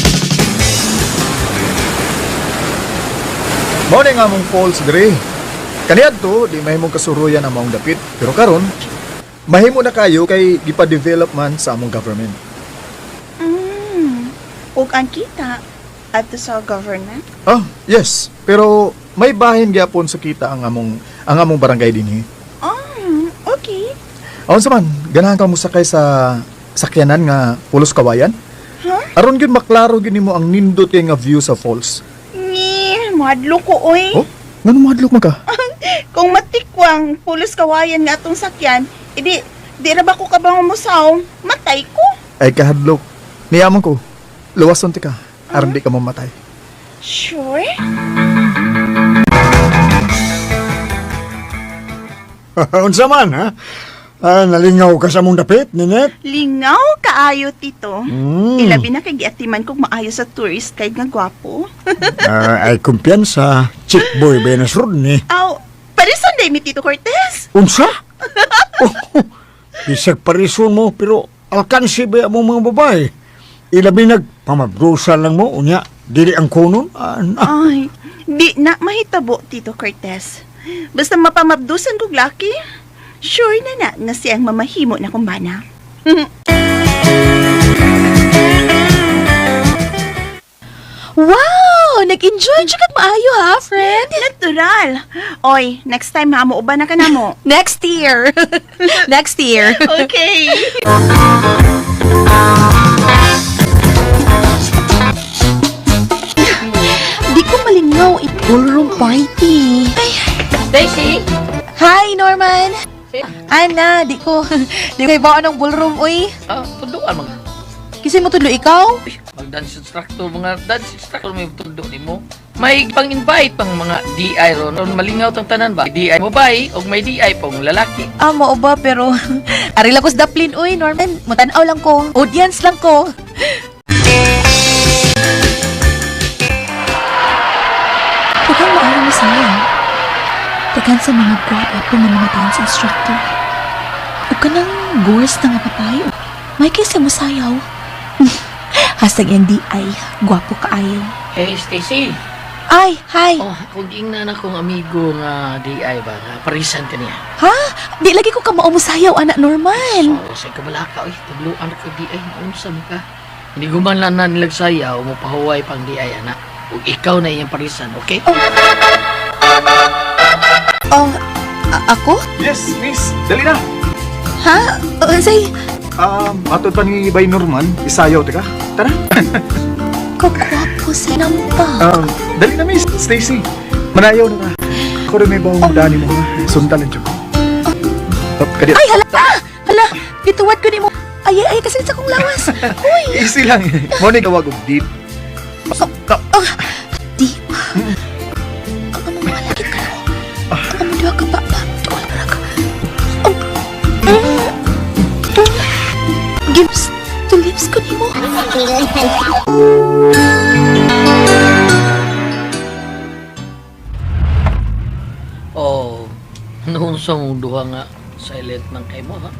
Mao na nga among falls diri. Kaniadto, di mahimong kasuruyan ang maong dapit. Pero karon, mahimo na kayo kay gipa-develop man sa among government. Ug ang kita adto sa government. Oh, yes. Pero may bahin gyapon sa kita ang among barangay dinhi. Oh, okay. Aon sa man, ganahan ka mo sakay sa sakyanan nga Pulos Kawayan? Huh? Aron gyud maklaro gyud nimo ang nindot kay nga view sa falls. Ni, madlo ko oy. Oh, ngano mahadlok man ka? Kung matikwang pulos kawayan nga atong sakyan, idi di ra ba ko kabang musaw? Matay ko. Ay kahadlok. Niyamon ko. Luwason ti ka. Aron di ka mamatay. Sure? Unsa man, ha? Ah, nalingaw ka sa among dapit, Nenet? Lingaw kaayo, Tito. Mm. Ilabi na kay giatiman kog maayo sa tourist guide nga gwapo. Ah, ay kumpiyansa. Chick boy ba na si Rodney? Aw, parison day mi Tito Cortez. Unsa? Oh, bisag parison mo, pero alkansi ba mo mga babae? Ilabi nag pamabrusa lang mo, unya, dili ang kunon. Ah, na. Ay, di na mahitabo, Tito Cortez. Basta mapamabdusan kog laki, sure na na nga siyang mamahimo na kong bana. Wow! Nag-enjoy jud kag maayo ha, friend. Natural. Oy, next time ha, mo uban na ka na mo. Next year. Next year. Okay. Di ko malingaw in ballroom party. Ay, Stacy! hi Norman. Ana, di ko ibaon ng ballroom uy. Ah, tunduan mga. Kasi mo tudlo ikaw? Mag-dance instructor, mga dance instructor may tundo nimo. May pang-invite pang mga DI ron. Ron malingaw tang tanan ba? DI mo bay og may DI pong lalaki. Ah, mao ba pero ari lang ko sa daplin uy, Norman. Mutanaw lang ko. Audience lang ko. Daghang maayo mo saya. Daghan sa mga gwapo nga mga dance instructor. Ug kanang gores na nga babae. May kaysa mo sayaw. Hashtag NDI, gwapo kaayo. Hey, Stacy. Ay, hi. Oh, kung giingnan akong amigo nga DI ba, nga parisan ka niya. Ha? Di lagi ko kamao mo sayaw, anak Norman. So, sa kabalaka, oy, tubluan ko DI, unsa man ka. Hindi guman lang na nilagsayaw, mo pahuway pang DI, anak. Ug ikaw na iyang parisan, okay? Oh, ako? Yes, miss. Dali na. Ha? Unsay? Matod pa ni Bay Norman, isayaw ti ka. Tara. Kagwapo sa nampa. Dali na, miss. Stacy. Manayaw na ka. Ako rin may bawang dani mo. ha? Suntan lang ko. Oh, kadi. Ay, hala! Ah! Hala! Gituwad ko ni mo. Ay, ay, ay, kasi sa kong lawas. Uy! Easy lang. Mo ni gawag og deep. Oh, deep. Ang among mga lakit ka. Ang among duha ka ba? Tuol para ka. Oh. Gips to lips ko nimo. Unsa mong duha nga silent man kay mo ha?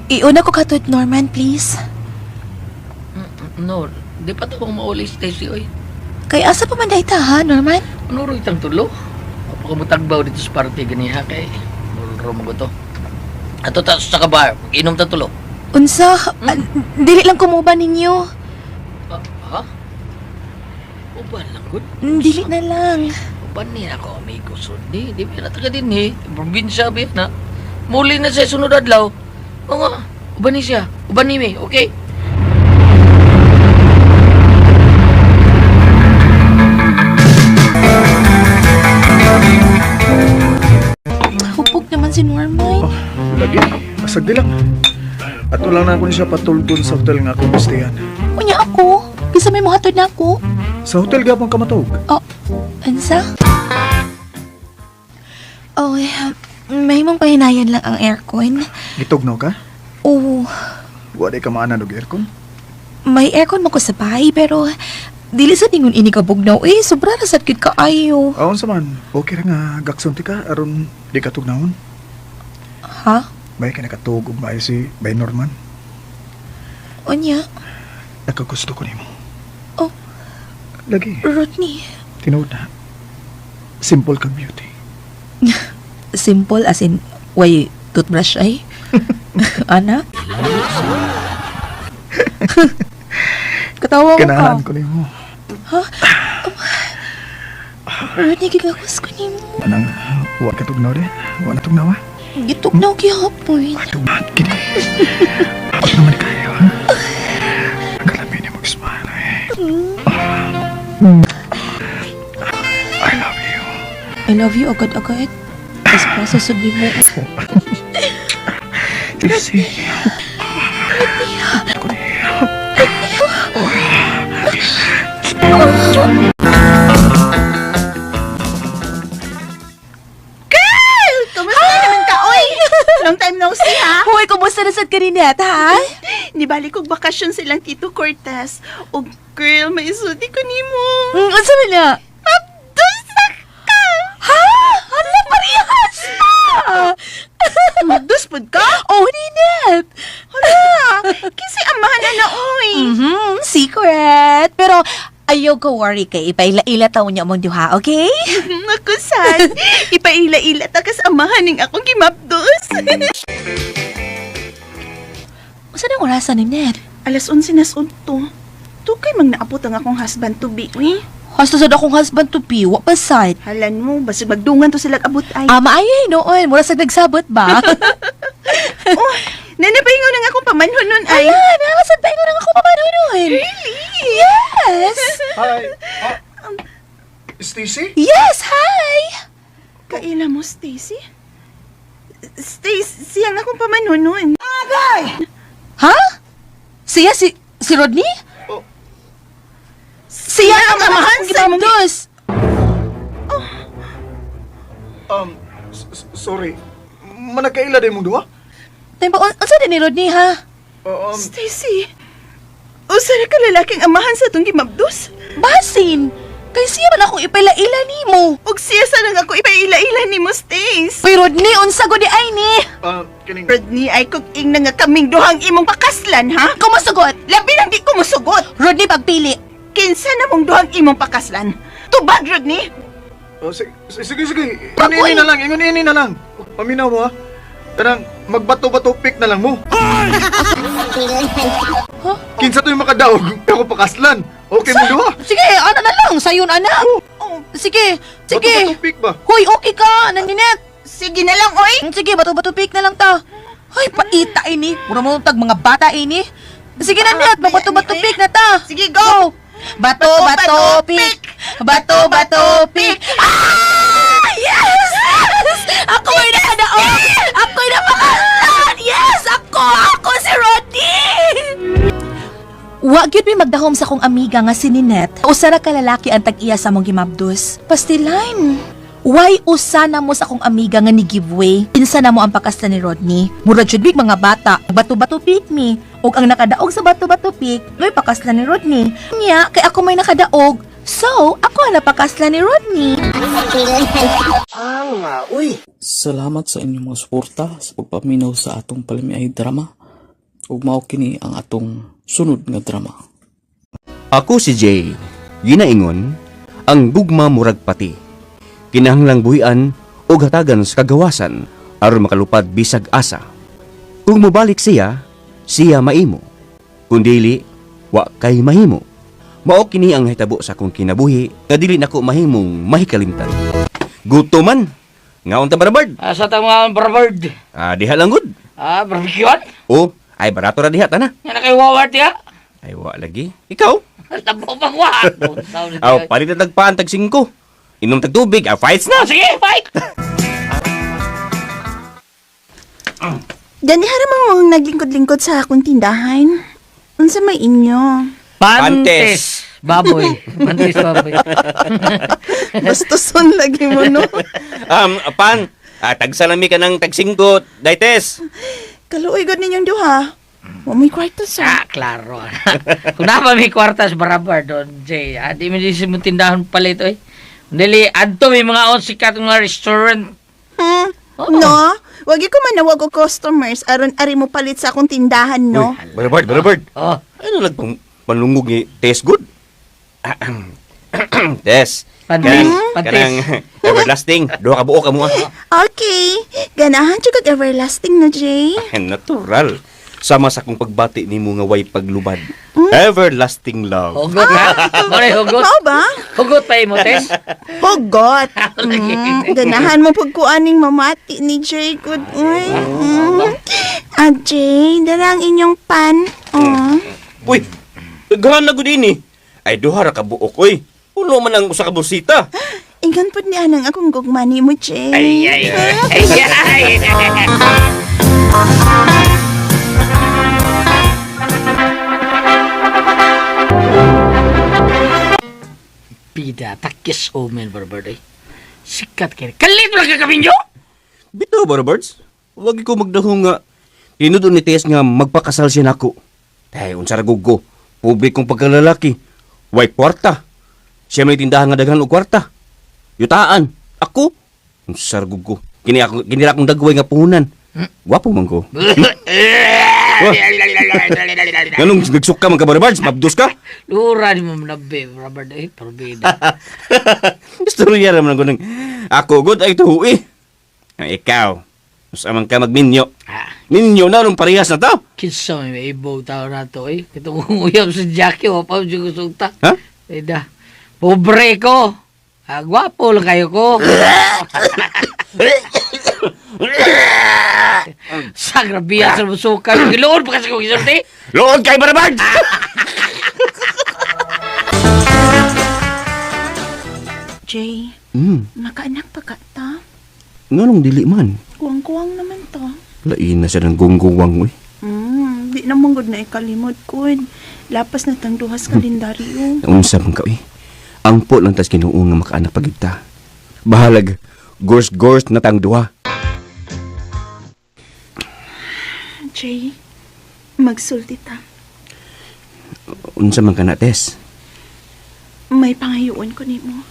Iuna ko katod, Norman, please. No, di pa to kong mauli Stacy oy. Kay asa pa man dahita ha, Norman? Ano ro itang tulo? Apo ka mutagbaw dito sa party ganiha kay Mulro mo to. Ato ta sa kabar, inom ta tulo. Unsa? Ah, dili lang kumuba ninyo. Ah, ha? Uban lang gud. Dili na lang. Uban ni ako amigo so di di na taga din eh. Probinsya ba na. Muli na sa sunod adlaw. Oo nga, uban ni siya. Uban ni mi, okay? Hupog naman si Norman. Oh, lagi. Asag di lang. Ato lang na ako ni siya patuldon sa hotel nga akong gustihan. Unya ako. Bisa may muhatod na ako. Sa hotel gapon ka matug. Oh, unsa? Oh, eh, may mong pahinayan lang ang aircon. Gitugnaw ka? Oo, Wa di ka maanan og aircon? may aircon mo ko sa bahay pero dili sa tingon ini ka bugnaw eh. Sobra ra sad gyud kaayo. Aon sa man, okay ra nga gakson ti ka aron di ka tugnawon. Ha? Bay ka nakatug og maayo si Bay Norman. Unya, Nakagusto ko nimo. Oh. Lagi, Rodney. tinuod na. Simple kang beauty. Simple as in way toothbrush ay. Ana? Katawa mo ka. Ganahan ko nimo. Rodney, gigakos ko nimo. Anang wa ka tugnaw de. Wa na tugnaw ha. Gitugnaw gihapon. Atugnaw kini. Ako naman kayo ha. Kalami ni mag-smile eh. I love you. I love you agad-agad. Tapos pa susod mo. Easy. Ako ni. Girl! Kumusta naman ka, oy? Long time no see, ha? Hoy, kumusta na sad kanineta, ha? Nibalik kog bakasyon silang Tito Cortez. O girl, may isuti ko nimo. Unsa man na? Abdusa ka! Ha? Hala, parehas na! Mabdus pud ka? Oh, Ninette! Hala! Kasi amahan na na, oy. Secret. Pero ayaw ko worry kay ipaila-ila taon niya mong duha, okay? Naku, sad. Ipaila-ila ta kas amahan ning akong gimabdus. Unsa nang orasan, Ninette? Alas 11 nas udto. Tukay mang naabot ang akong husband to be, uy. Hasta sad akong husband to be, wa pa sad. Halan mo, basig magdungan to sila abot ay. Ah, maayay noon. Mura sad nagsabot ba? Oh, nanapahingaw na nga akong pamanhon nun ay. Ala, nakasad pa ingon ang ako pamanunon. Really? Yes! Hi. Ah, Stacy? Yes, hi! Kaila mo, Stacy? Stacy, ang akong pamanhon nun. Ha? Siya si Rodney? Oh. Siya ang amahan sa imong- gibabdos. Sorry. Managkaila din mong duha? Timba, unsa din ni Rodney ha? Stacy, usa ra ka lalaking amahan sa atong gimabdos. Basin! Kay siya man akong ipaila-ila nimo. Ug siya sa lang ako ipaila-ila nimo, Stace. Uy, Rodney, unsa gud di ay ni? Kining... Rodney, ay kog ing nga kaming duhang imong pakaslan, ha? Kumusugot. Labi nang di ko musugot. Rodney, pagpili. Kinsa na mong duhang imong pakaslan? Tubag, Rodney! Oh, sige, sige, sige. Ingon ini na lang, ingon ini na lang. Paminaw mo ha. Kanang magbato-bato pick na lang mo. Huh? Kinsa to yung makadaog, ako pakaslan. Okay mo duha. Sige, ana na lang. Sayon, ana. Oh, Sige, sige. Bato-bato pick ba? Hoy, okay ka, Nandinet. sige na lang, oy! Sige, bato-bato pick na lang ta. Ay, paita ini. Mura mo tag mga bata ini. Sige na, Net, bato-bato pick na ta. Sige, go! Bato, bato, pick. Bato, bato, pick. Ah! Yes! Yes! Ako ay nakadaog! Ako'y napakalan! Yes! Ako! Ako si Rodney! Wa gyud mi magdahom sa akong amiga nga si Ninette. Usa ra ka lalaki ang tag-iya sa among gimabdos. Pastilan. Why usa na mo sa akong amiga nga ni giveaway? Kinsa na mo ang pakasla ni Rodney? Mura jud mig mga bata. Bato-bato pick me. Og ang nakadaog sa bato-bato pick, may pakasla ni Rodney. Nya, kay ako may nakadaog. So, ako ang napakasla ni Rodney. Salamat sa inyong mga suporta sa pagpaminaw sa atong palamiay drama. Ug mao kini ang atong sunod nga drama. Ako si Jay. Ginaingon, ang gugma murag pati. Kinahanglang buhian o hatagan sa kagawasan aron makalupad bisag asa. Kung mobalik siya, siya maimo. Kung dili, wa kay mahimo. Mao kini ang hitabo sa akong kinabuhi nga dili nako mahimong mahikalimtan. Gutom man. Ngaon ta barabard? Asa ta mga brabard? Ah, diha lang gud. Ah, barbecuean? O, ay barato ra diha tana. Nga na kayo wawat ya? Ay wa lagi. Ikaw? Tabo pang wa. Aw, palit na tagpaan tag 5. Inom tag tubig, ah, fights na. Ah, sige, fight! Gani haramang mga naglingkod-lingkod sa akong tindahan. Unsa may inyo? Pantes. Baboy. Pantes baboy. Bastuson lagi mo, no? Pan, ah, tagsalami ka ng tag 5, Daites. Kaluoy gud ninyong duha. Wa mo'y kwarto, sir. Ah, klaro. Kung napa may kwartas barabar doon, Jay. Ah, di mo di mo tindahan palit, oy. Dili, adto may mga on sikat nga restaurant. Hmm? Oo. No? Wagi ko manawag og customers aron ari mo palit sa akong tindahan, no? Uy, Barabard, Barabard. Oh, Ano nagpang panlungog ni Tess Good? Tess. Pantes, Kanang, pantes. kanang everlasting. Duha ka buok amo ah. Okay. Ganahan jud kag everlasting no, Jay. Ay, natural. Sama sa akong pagbati nimo nga way paglubad. Everlasting love. Hugot ha? More hugot. Mao ba? Hugot pa imo, Tess. Hugot. Ganahan mo pagkuaning mamati ni Jay. Good. Uy. Ah, Jay, dala ang inyong pan. Oh. Uy, daghan na gud ini. Ay duha ra ka buok oy. Puno man ang usa ka bursita. Ingan pod ni anang akong gugma nimo, Jay. Ay, ay, ay, ay. Bida, takis omen, barbar, eh. Sikat kayo. Kalit mo lang kakaminyo! Bitaw ba, Roberts? Wag ko magdahong nga. Tinuod ni Tess nga magpakasal siya nako. Tay, unsa ra gud ko. Publikong pagkalalaki. Way kwarta. Siya may tindahan nga daghan og kwarta. Yutaan. Ako. Unsa ra gud ko. Kini ako kini ra akong dagway nga puhunan. Gwapo man ko. Wah. Nganong nagsuka man ka ba, Roberts? Mabdos ka? Lura ni mo manabi, Robert, eh. Pero bida. Istorya ra man ko nang ako gud ay tuhi. Ang ikaw. Usa man ka magminyo. Ah, Minyo na nung parehas na to. kinsa may maibaw tao na to, eh. Kitong uyab sa Jackie, wapa mo siya kusugta. Ha? Bida. Pobre ko. Ah, gwapo lang kayo ko. Sa grabiya sa musuka. Giloon pa kasi kong isulti. Lood kay Barabard! Jay, makaanak pa ka ta? Nganong dili man? Kuwang-kuwang naman to. Lain na siya ng gunggungwang, uy. Di na mong gud na ikalimot ko. Lapas na tang duhas kalendaryo. Unsa man ka, uy. Ang po lang tas Ginoo nga makaanak pagibta. Bahalag, gors-gors na tang duha. Jay, magsulti ta. Unsa man ka na, Tess? May pangayuon ko nimo.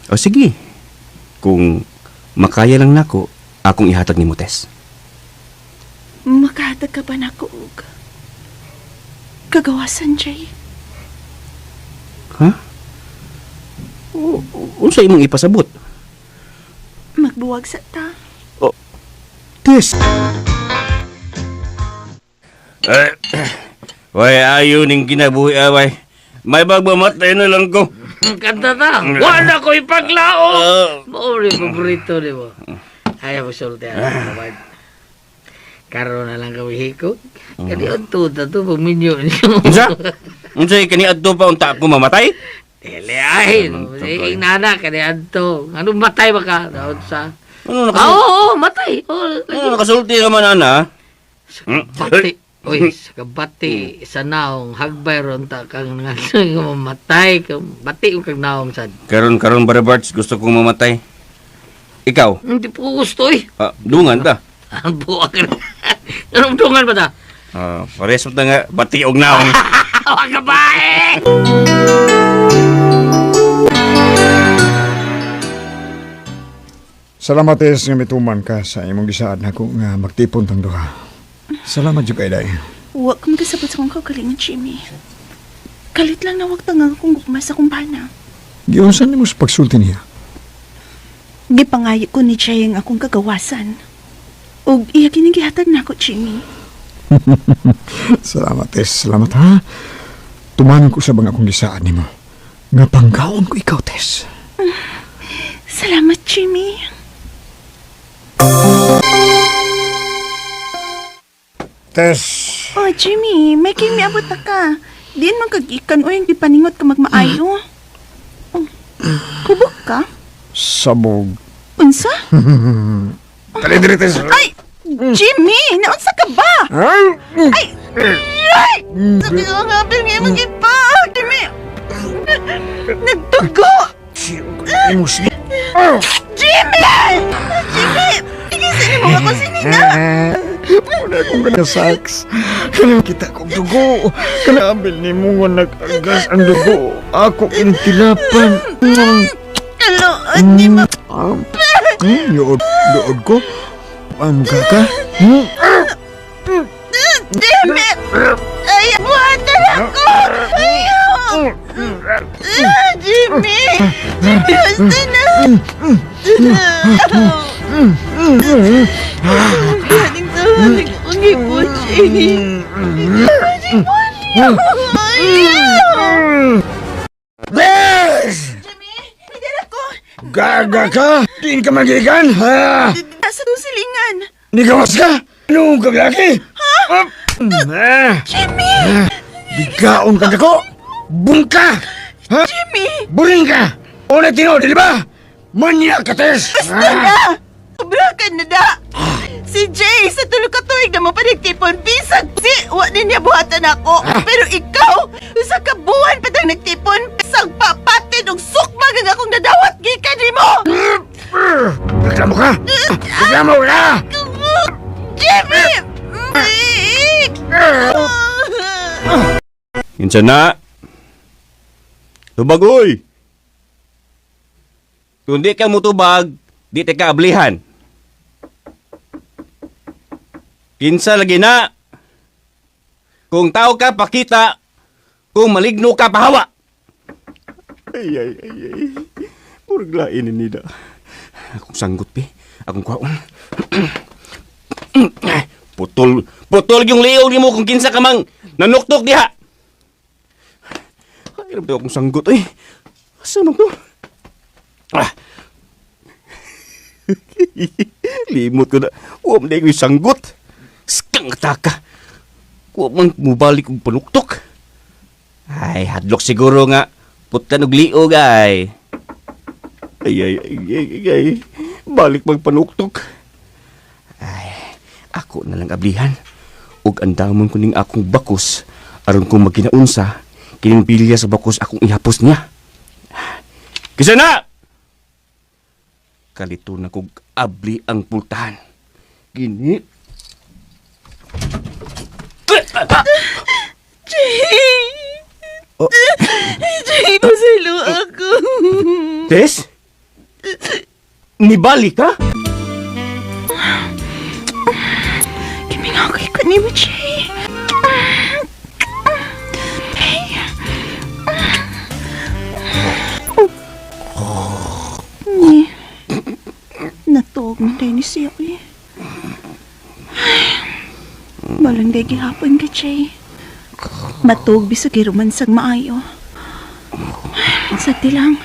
O sige. Kung makaya lang nako, akong ihatag nimo, Tess. Makahatag ka ba nako og kagawasan, Jay? Ha? Unsa imong ipasabot? Magbuwag sa ta. Tess! Eh, way, ayo ning kinabuhi, away. May bagmamatay na lang ko. Kanta ta. Wala ko ipaglao. Mao rin paborito di mo. Ayaw mo sulti ah. Karon na lang kami hikog. Kani unto ta to paminyo niyo. Unsa? Unsa kani adto pa unta ako mamatay? Dili ay. Anong tukoy? Ing nana kani adto. Anong matay ba ka? Daon sa. Ano Ah, oo, oo, matay. Oo, lagi. Ano nakasulti ka man ana? Bati. Uy, sa kabati, sa naong, hagbay ron ta kang nga mamatay. Bati yung kang naong sad. Karon karon Barbarts, gusto kong mamatay. Ikaw, Hindi po ko gusto eh. ah, dungan ta. Ang buwag na. Anong dungan ba ta? Ah, pares mo ta nga bati og naong. Wag ka ba eh! Salamat, Tess, nga mituman ka sa imong gisaad nako nga magtipon tang duha. Salamat jud kay day. Wa ko makasabot sa akong kaugalingon, Jimmy. Kalit lang na wag tangang akong gugma sa akong bana. Giunsan nimo sa pagsulti niya? Gipangayo ko ni Jay ang akong kagawasan. Ug iya kini gihatag nako, Jimmy. Salamat, Tess. Salamat, ha? Tumanon ko sa bang akong gisaad nimo. Nga panggaon ko ikaw, Tess. Salamat, Jimmy. Tess! Oh, Jimmy, may kimiabot na ka. Diin man kagikan o yung gipaningot ka magmaayo. Oh, kubok ka? Sabog. Unsa? Dali, dali, Tess. Ay! Jimmy! Naunsa ka ba? Ay! Ay! Ay! Sabi ko nga, pero magipa! Jimmy! Nagtugo! Imus. Jimmy! Jimmy! Tigisin mo ako sinina! Muna akong gana saks. Kanang kita kong dugo. Kanang abil ni mo nga nag-agas ang dugo. Ako kintilapan. Kalood ni ma... Luod, luod ko. Ang kaka. Jimmy! Ay, buhatan ako! Ayaw! Jimmy! Jimmy, basta na! Galing sa halig akong ipon, Jimmy. Ayaw! Bes! Jimmy, hindi ako! Gaga ka! Diin ka magigan, ha? Nasa itong silingan! Nigawas ka? Anong kaglaki? Ha? Jimmy! Bigaon ka ko! Bungka! Ha? Jimmy! Buring ka! Una tinuod, di ba? Manya ka, Tess! Basta na! Sobra ka na da! Si Jay, sa tulo ka tuig na mo panigtipon, bisag si, wa din niya buhatan ako. Pero ikaw, sa kabuhan pa tang nagtipon, bisag papatin og sukmag ang akong nadawat gikan nimo! Reklamo ka! Reklamo ka! Jimmy! Kinsa na? Tubag oy. Kung di ka mutubag, di ta ka ablihan. Kinsa lagi na? Kung tao ka pakita, kung maligno ka pahawa. Ay ay ay ay. Murag lain ni nida. Akong sanggot pi, akong kwaon. Putol, putol yung liog nimo kung kinsa ka mang nanuktok diha. Ay, grabe akong sanggot eh. Asa man to? Ah. Limot ko na. Huwag man ko'y sanggot. Skang taka. Huwag man mubalik og panuktok. Ay, hadlok siguro nga. Putlan og liog ay. Ay, ay, ay, ay, ay, ay. Balik magpanuktok. Ay, ako na lang ablihan. Ug andamon ko ning akong bakos aron kung magkinaunsa kining pilya sa bakos akong ihapos niya. Kisa na! Kalito na kog abli ang pultahan. Gini. Jay! Oh. Jay, pasaylo ako. Tess? Nibalik ka? Kimingaw kay ko ni mo, Jay. Hey. Ni. Natuog man tayo ni siya, eh. Malang day gihapon ka, Jay. Matuog bisag girumansag maayo. Sa lang,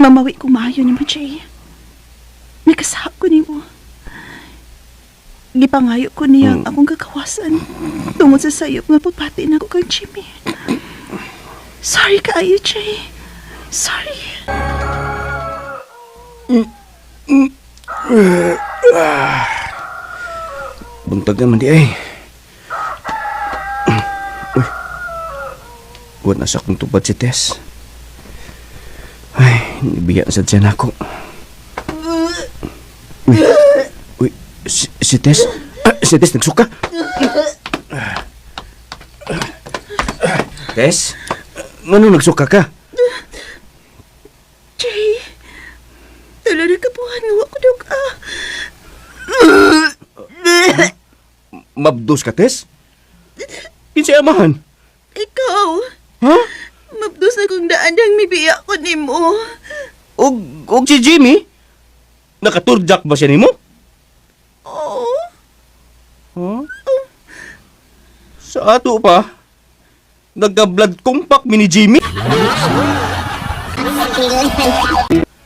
mamawi ko maayo ni mo, Jay. Nakasahap ko ni mo. Gipangayo ko niya ang akong kakawasan. Tungod sa sayop nga pagpati na ako kang Jimmy. Sorry kaayo, Jay. Sorry. Buntag naman di ay. Uy. Wala na sa akong tubad si Tess. Ay, nibiya na sad siya nako. Uy, uy, si Tess? Ah, si Tess nagsuka. Tess? Ngano nagsuka ka? Jay, tulo na kabuhan nga wa ko dug-a. Mabdos ka, Tess? Kinsay amahan? Ikaw. Ha? Mabdos na kong daan dang mibiya ko nimo. Og si Jimmy? Nakaturjak ba siya nimo? Oo. Huh? Sa ato pa, nagka-blood compact mi ni Jimmy.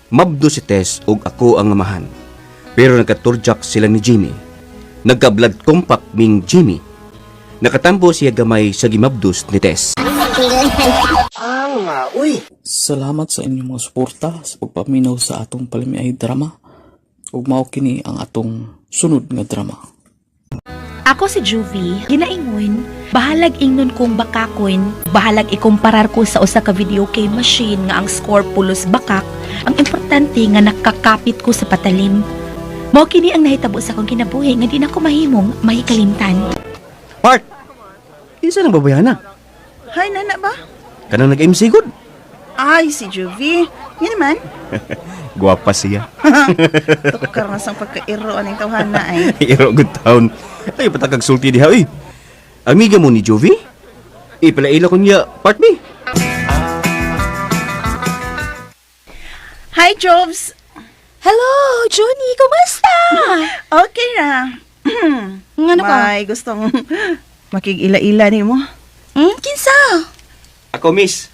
Mabdo si Tess og ako ang amahan. Pero nagkaturjak sila ni Jimmy. Nagka-blood compact ming Jimmy. Nakatambo siya gamay sa gimabdos ni Tess. Salamat sa inyong mga suporta sa pagpaminaw sa atong palamiay drama. Ug mao kini ang atong sunod nga drama. Ako si Juvie, ginaingon, bahalag ingnon kong bakakon, bahalag ikumparar ko sa usa ka video kay machine nga ang score pulos bakak, ang importante nga nakakapit ko sa patalim. Mao kini ang nahitabo sa akong kinabuhi nga di na ko mahimong mahikalimtan. Part! Kinsa nang babayana? Hi, nana ba? Kanang nag-MC good. Ay, si Juvie. Yan naman. Guwapa siya. Tukar na sang pagkairo aning tawhana ay. Iro good town. Ay patakag sulti diha oy. Amiga mo ni Jovi? Ipalaila ko niya part me. Hi, Jobs. Hello, Johnny, kumusta? Okay ra. Ngano ka? May gustong makig-ila-ila nimo. Kinsa? Ako miss.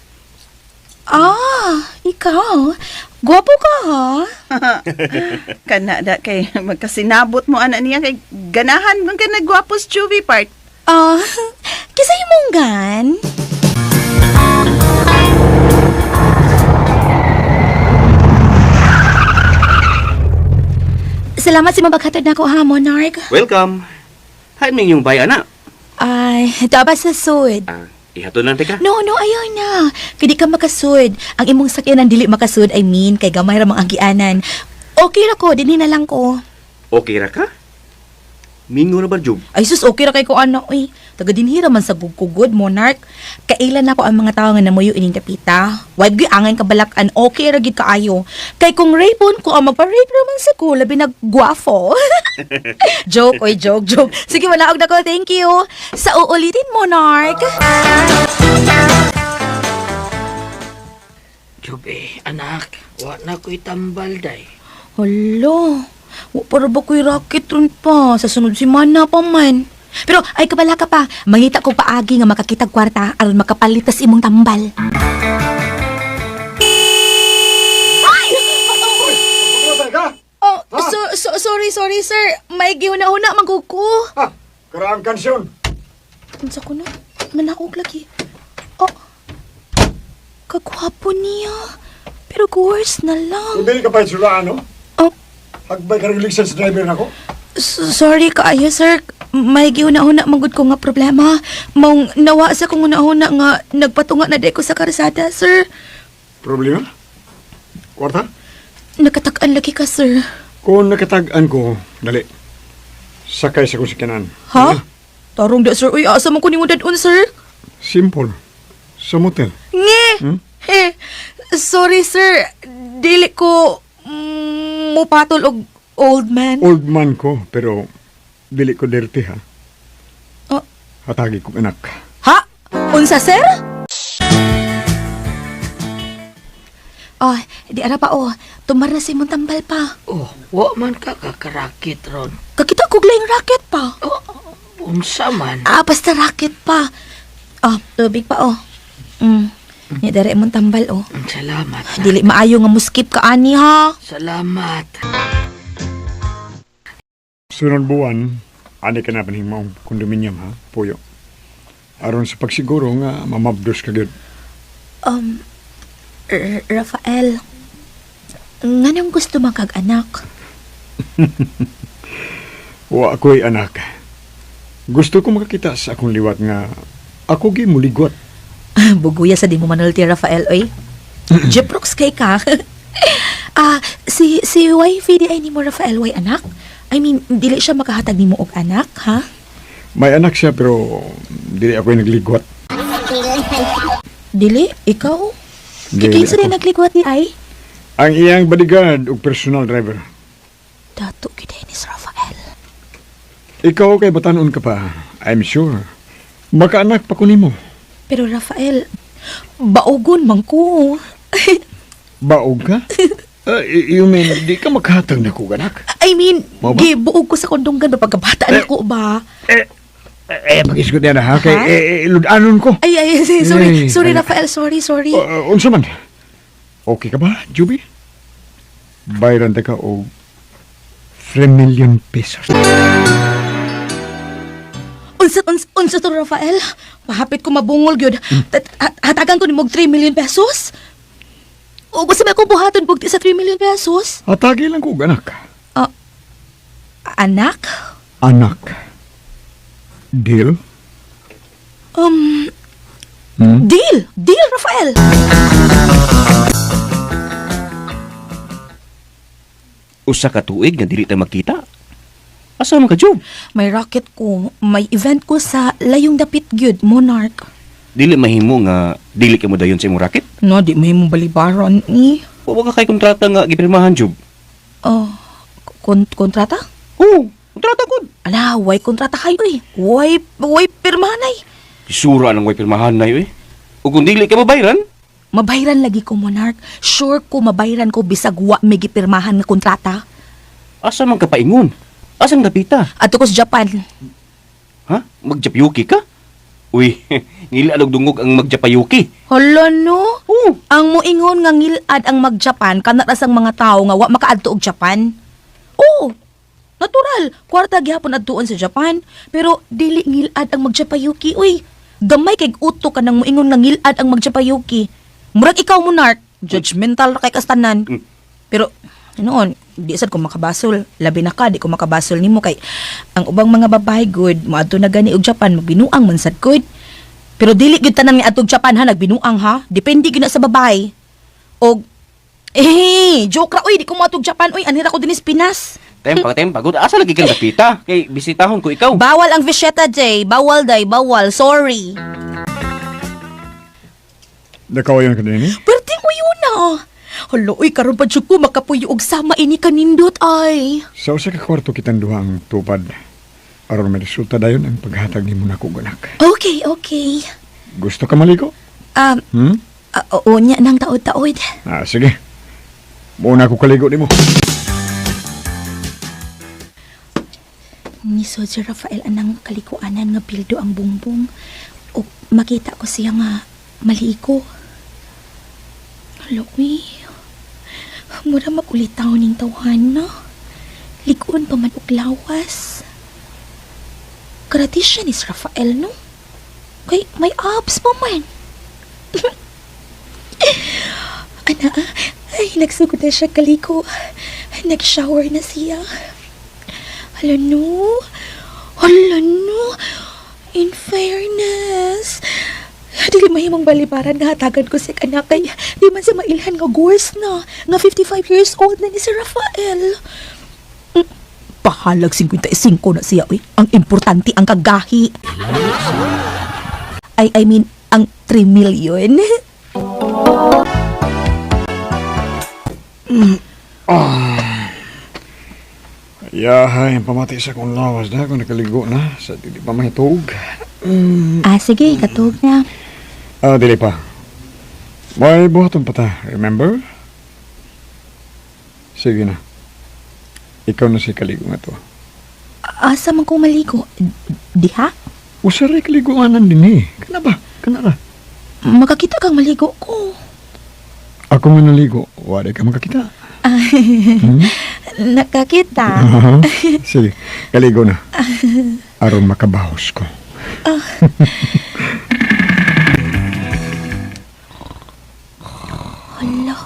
Ah, ikaw. Gwapo ka ha? Kana da kay magkasinabot mo ana niya kay ganahan man ka nagwapos Juvie part. Ah, kinsa imong? Salamat sa mabaghatod na ko ha, Monarch. Welcome. Hi ming yung bay ana. Ay, dapat sa sud. Ah, ihatod lang teka. No, no, ayaw na. Kaya di ka makasud. Ang imong sakyanan dili makasud, I mean, kay gamay ra mang agianan. Okay ra ko, dinhi na lang ko. Okay ra ka? Mingo na ba, Job? Ay sus, okay ra kay ko ano, uy. Taga dinhi ra man sa gugkugod, Monarch. Kailan nako ang mga tawo nga namuyo ining dapita. Why gyud angay kabalakan, okay ra gid kaayo. Kay kung rape ko, ang magpa-rape ra man sa ko, labi na gwafo. Joke, oy, joke, joke. Sige, manaog na ko, thank you. Sa uulitin, Monarch. Jube, anak, wa na ko'y tambal day. Hala, wa para ba ko'y racket ron pa? Sa sunod semana pa man. Pero ay kabala ka pa, mangita ko paagi nga makakitag kwarta aron makapalitas imong tambal. Ay! Oh, sorry, sorry sir. May gihuna-huna man ko ko. Ha! Karaang kansyon! Unsa ko no? Manakog lagi. Oh. Kagwapo niya. Pero worse na lang. Kung dili ka pa isulaan, no? Oh. Hagbay ka rin license driver na ko. Sorry kaayo sir. May gihuna-huna man gud ko nga problema. Maong nawa sa kong una-huna nga nagpatunga na di ko sa karsada, sir. Problema? Kwarta? Nakatak-an lagi ka, sir. Kung nakatag-an ko, dali. Sakay sa kong sakyanan. Ha? Tarong da, sir. Uy, asa man ko nimo dadon, sir? Simple. Sa motel. Nge! Eh, sorry, sir. Dili ko mupatol og old man. Old man ko, pero dili ko dirty ha. Oh. Hatagi kong anak. Ha? Unsa, sir? Oh, di ara pa oh. Tumar na sa imong tambal pa. Oh, wa man ka kakarakit ron. Kakita ko laing racket pa. Oh, unsa man. Ah, basta racket pa. Ah, tubig pa oh. Ni dere imong tambal oh. Salamat. na. Dili maayo nga muskip ka ani ha. Salamat. Sunod buwan, ani ka na panhing maong kondominium ha, Puyo. Aron sa pagsiguro nga mamabdos ka gyud. Um, Rafael, nganong gusto man kag anak? Wa ako'y anak. Gusto ko makakita sa akong liwat nga ako gi muligwat. Buguya sa di mo manulti, Rafael, oy. Jeprox kay ka. Ah, si wifey di ay ni mo Rafael way anak? I mean, dili siya makahatag nimo og anak, ha? May anak siya pero dili ako'y nagligwat. Dili, ikaw? Dili Kinsa ako. din nagligwat ni ay? Ang iyang bodyguard ug personal driver. Dato gyud ni Rafael. Ikaw kay batanon ka pa, I'm sure. Makaanak pa ko nimo. Pero Rafael, baogon man ko. Baog ka? You mean, di ka makahatag na ko, anak? I mean, Mao ba? gibuog ko sa kondonggan ba pagkabata na ko ba? Eh, mag-isgot niya na ha, kay Ha? ludanon ko. Ay, ay, sorry, Eh, sorry ay. Rafael, sorry, sorry. Unsa man? Okay ka ba, Juby? Bayran ta ka og 3 million pesos. Unsa, unsa, unsa to, Rafael? Mahapit ko mabungol gyud. Hatagan ko nimo og 3 million pesos? O gusto ba akong buhaton bugti sa 3 million pesos? Hatagi lang ko og anak. Anak? Anak. Deal? Deal! Deal, Rafael! Usa ka tuig nga dili ta makita. Asa man ka, Job? May racket ko, may event ko sa Layong Dapit gyud, Monarch. Dili mahimo nga dili ka mo dayon sa imong racket. No, di may mo balibaron ni. Wa ka kay kontrata nga gipirmahan, Job. Oh, kontrata? Oo, kontrata gud. Ala, way kontrata kayo eh. Way pirmahan ay. Isura nang way pirmahan na eh. Ug kung dili ka mabayran, Mabayran lagi ko, Monarch. Sure ko mabayran ko bisag wa may gipirmahan nga kontrata. Asa man ka paingon? Asa man dapita? Adto ko sa Japan. Ha? Magjapyuki ka? Uy, ngila og dungog ang magjapayuki. Hala no. Oo. Ang moingon nga ngilad ang mag-Japan kana ra sang mga tawo nga wa makaadto og Japan. Oo. Natural, kwarta gihapon adtuon sa Japan, pero dili ngilad ang magjapayuki uy. Gamay kay uto ka nang moingon nga ngilad ang magjapayuki. Murag ikaw, Monarch, judgmental ra kay kastanan. Pero noon, di sad ko makabasol. Labi na ka, di ko makabasol nimo kay ang ubang mga babae good, moadto na gani og Japan, magbinuang man sad good. Pero dili gyud tanan nga adtog Japan ha, nagbinuang ha. Depende gyud na sa babae. Og eh, joke ra oy, di ko moadtog Japan oy, anhira ko dinhi sa Pinas. Tempa, tempa. Good. Asa lagi kang dapita? Kay bisitahon ko ikaw. Bawal ang Visheta Jay, bawal day, bawal. Sorry. Nakawayon ka din eh? Perting uyo na. Hala, oy, karon pa jud ko makapuyo og sama ini kanindot ay. Sa usa ka kwarto kitang duha ang tupad. Aron may resulta dayon ang paghatag nimo nako anak. Okay, okay. Gusto ka maligo? Hmm? Oo nya nang taod-taod. Ah, sige. Muna ko kaligo nimo. Ni si Rafael anang kalikuanan nga bildo ang bungbong. O makita ko siya nga maligo. Hala, uy. Mura magulitaw ning tawhan na. Liguon pa man og lawas. Karati siya ni si Rafael, no? Kay may abs pa man. Ana, ay, nagsugod na siya kaliko. Nag-shower na siya. Hala no. Hala no. In fairness, dili mahimong balibaran nga hatagan ko si anak kay di man siya mailhan nga gores na nga 55 years old na ni si Rafael. Bahalag 55 na siya, uy. Ang importante ang kagahi. Ay, I mean, ang 3 million. Yahay, ang pamati sa akong lawas na kung nakaligo na sa dili pa mahituog. Ah, sige, katug na. Ah, dili pa. May buhaton pa ta, remember? Sige na. Ikaw na si kaligo nga to. Asa man ko maligo? Diha? Usaray kaliguanan din eh. Kana ba? Kana ra. Makakita kang maligo ko. Ako nga naligo, wala ka makakita. Nakakita. Sige, kaligo na. Aron makabahos ko. Hala,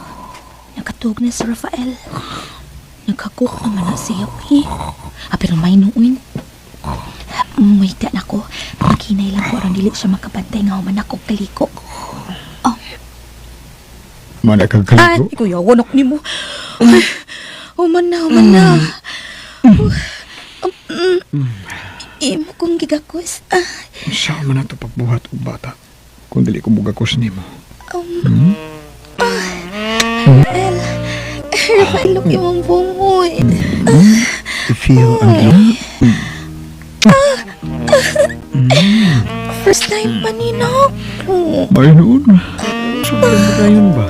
nakatug na si Rafael. Nagkakuk naman na siya, uy. Ah, pero may nuon. Wait na ako. Maghinay lang ko aron dili siya makabantay nga human ako kaliko. Oh, Mana kag ay, kaligo? kuya, wanok ni mo. Ay, human na, human na. Imo kong gigakos. Ah, Sa man nato pagbuhat og bata. Kung dili ko bugakos nimo. Rafael. Rafael, look imong bungoy. Feel ang First time pa ni nako. May noon. Sobrang pagayon ba?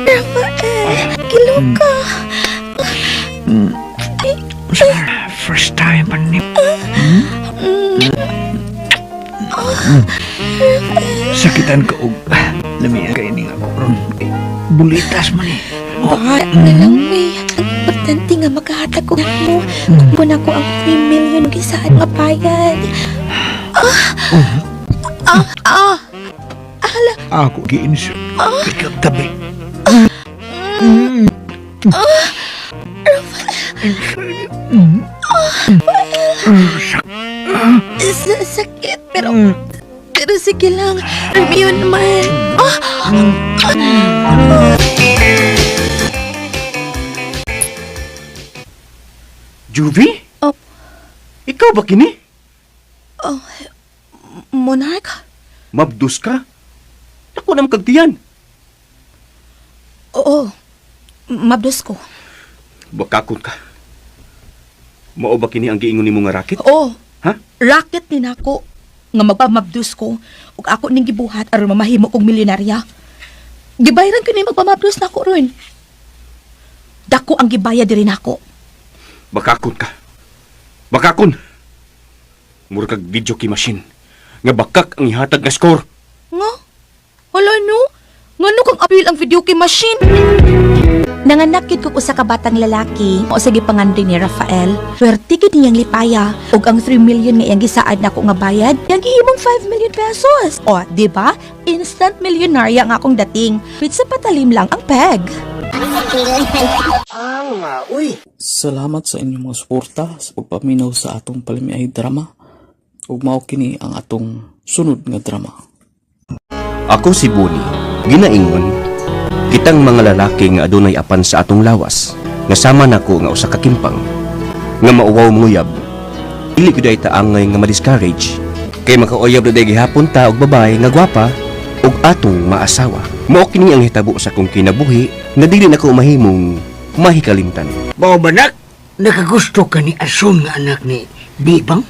Rafael, kilo ka. First time pa ni. Sakitan ka og lami kay ning ako ron. Bulitas man eh. Baka na lang, may. Ang importante nga makahatag ko mo. Kumpon ako ang 3 million ug isaan nga bayad. Ah! Ah! Ah! Ala! Ako giinsyo. Ikaw tabi. Sakit, pero... Pero sige lang. Yun man. Ah! Juvie? Oh. Ikaw ba kini? Oh, Monarch? Mabdus ka? Ako na kagtiyan. Oo. Mabdos ko. Bakakon ka. Mao ba kini ang giingon nimo nga racket? Oo. Ha? Racket ni nako nga magpamabdos ko ug ako ning gibuhat aron mamahimo kong milyonarya. Gibayaran ko ni magpamabdos nako ron. Dako ang gibaya diri nako. Bakakon ka. Bakakon. Mura kag video key machine. Nga bakak ang ihatag nga score. Nga? Hala no? Ngano kang apil ang video kay machine? Nanganak gyud kog usa ka batang lalaki o sa gipangandoy ni Rafael. Swerte gyud niyang lipaya ug ang 3 million nga iyang gisaad nako nga bayad, iyang gihimong 5 million pesos. O, di ba? Instant millionaire ang akong dating. With sa patalim lang ang peg. Salamat sa inyong mga suporta sa pagpaminaw sa atong palamiay drama. Ug mao kini ang atong sunod nga drama. Ako si Buni. Ginaingon, kitang mga lalaki nga adunay apan sa atong lawas, nga sama nako nga usa ka kimpang, nga mauwaw manguyab. Dili gyud ay taangay nga ma-discourage, kay makauyab na day gihapon ta og babae nga gwapa ug atong maasawa. Mao kini ang hitabo sa akong kinabuhi nga dili nako mahimong mahikalimtan. Mao ba nak? Nakagusto ka ni Asun nga anak ni Bibang?